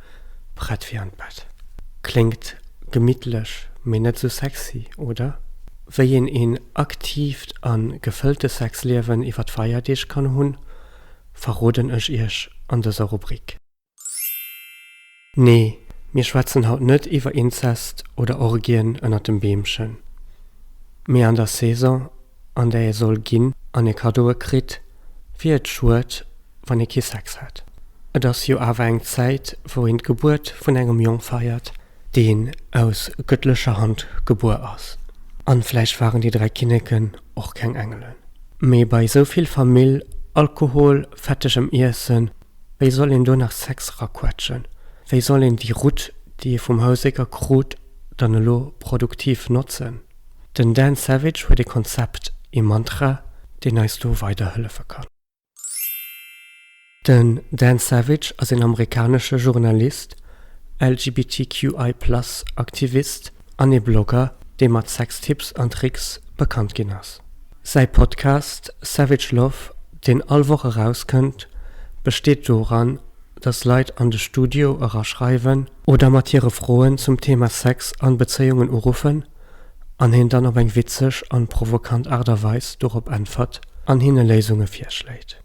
prett fir an d'Bett. Kléngt gemittlech, mee net sou sexy, oder? Wéi een een aktiivt a gefëllte Sexliewen iwwer d'Feierdeeg kann hunn, verroden ech iech an dëser Rubrik. Nee, mir schwätzen haut net iwwer Inzest oder Orgien ënnert dem Beemchen. Mee an der Saison, an där ee soll ginn an ee Kaddoe kritt, wier et schued, wann ee kee Sex hätt. Et ass jo awer eng Zäit, wou een d'Gebuert vun engem Jong feiert, deen aus gëttlecher Hand gebuer ass. An vläicht waren déi 3 Kinneken och keng Engelen. Mee bei esou vill Famill, Alkohol, fettegem Iessen, Wéi soll een do nach Sex raquetschen? Wéi soll een déi Rutt, déi ee vum Houséker krut, dann elo produktiv notzen? Den Dan Savage huet ee Konzept, ee Mantra, deen eis do weiderhëllefe kann. Den Dan Savage ass een amerikanesche Journalist, LGBTQI plus Aktivist an ee Blogger, dee mat Sextipps an Tricks bekannt ginn ass. Säi Podcast Savage Love, deen all Woch erauskënnt, besteet doran, dass Leit an de Studio eraschreiwen oder mat hire Froen zum Thema Sex an Bezéiungen uruffen an hien dann op eng witzeg an provokant Aart a Weis dorop äntwert an hinne Léisunge virschléit.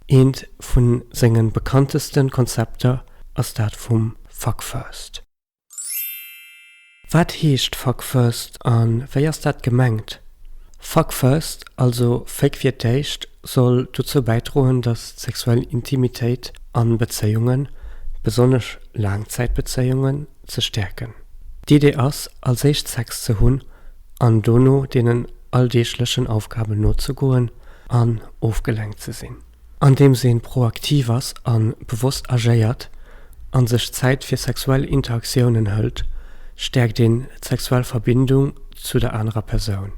Eent vun sengen bekanntesten Konzepter ass dat vum Fuck First. Wat heescht Fuck First a wéi ass dat gemengt? Fuck First, also Féck fir d'éischt, soll dozou bäidroen, datt d'sexuell Intimitéit a Bezéiungen, besonnesch Laangzäitbezéiungen, ze stäerken. D'Idee ass, als éischt Sex ze hunn an dono deenen alldeeglechen Aufgaben nozegoen an ofgelenkt ze sinn. Andeems een proaktiv ass a bewosst agéiert an sech Zäit fir sexuell Interaktiounen hëlt, stäerkt een d'sexuell Verbindung zu der anerer Persoun.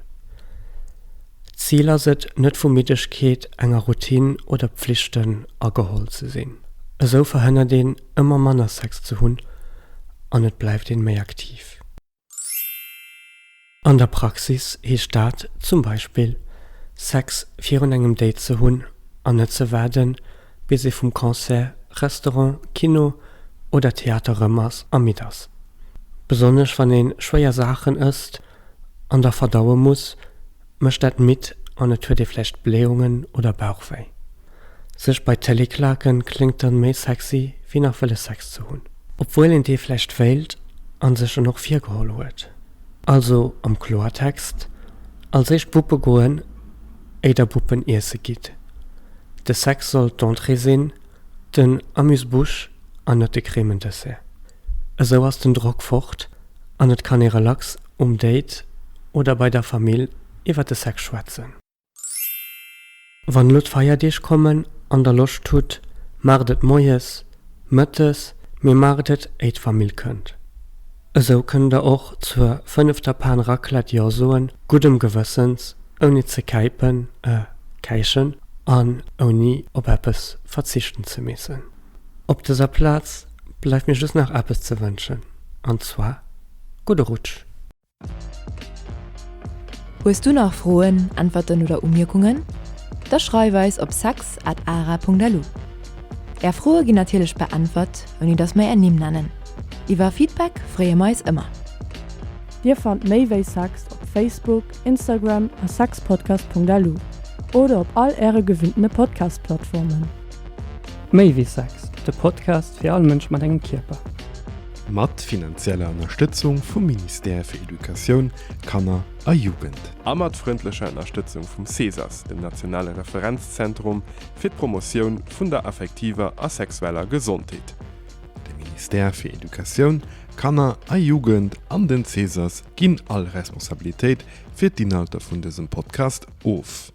D'Zil ass et, net vu Middegkeet, enger Routine oder Pflichten ageholl ze sinn. Esou verhënnert een, ëmmer manner Sex ze hunn an et bleift een méi aktiv. An der Praxis heescht dat zum Beispill, Sex virun engem Date ze hunn an net ze waarden, bis ee vum Concert, Restaurant, Kino oder Theater rëm ass a midd ass. Besonnesch wann ee schwéier Saachen ësst an da verdaue muss, mécht dat midd an et huet ee vläicht Blähungen oder Bauchwéi. Sech bei d'Télé klaken kléngt dann méi sexy wéi nach wëlle Sex ze hunn. Obwuel een dee vläicht wéilt an sech en och virgeholl huet. Also am Kloertext, als éischt Buppe goen éi der Buppen iesse gitt. De Sex soll d'Entrée sinn, den Amuse-bouche an net de Cremendessert. Esou ass den Drock fort an et kann ee relax um Date oder bei der Famill iwwer de Sex schwätzen. Wann elo d'Feierdeeg kommen an der Loscht hutt, maacht et moies, mëttes, mee maacht et éi d'Famill kënnt. Esou kënnt der och zur fënnefter Pan Raclette Jo soen, guddem Gewëssens, ouni ze käipen, äh, käichen an ouni op eppes verzichten ze missen. Op dëser Plaz bleift mir just nach eppes ze wënschen, an zwar gudde Rutsch! Hues du nach Froen, Äntwerten oder Umierkungen? Da schreif eis op sex at ara.lu. Är Froe ginn natierlech beäntwert, ouni dass mer är Nimm nennen. Iwwer Feedback freeë mer eis ëmmer. Dir fannt méi wéi Sex op Facebook, Instagram a sexpodcast.lu oder op all äre gewinntene Podcast-Plattformen. Méi wéi Sex, de Podcast fir all Mënsch mat engem Kierper. Mat finanzieller Ënnerstëtzung vum Ministère fir Educatioun, Kanner a Jugend. A mat frëndlecher Ënnerstëtzung vum CESAS, dem nationale Referenzzentrum fir d'Promotioun vun der affektiver a sexueller Gesondheet. De Ministère fir Educatioun, Kanner a Jugend an den CESAS ginn all Responsabilitéit fir d'Inhalter vun dësem Podcast of.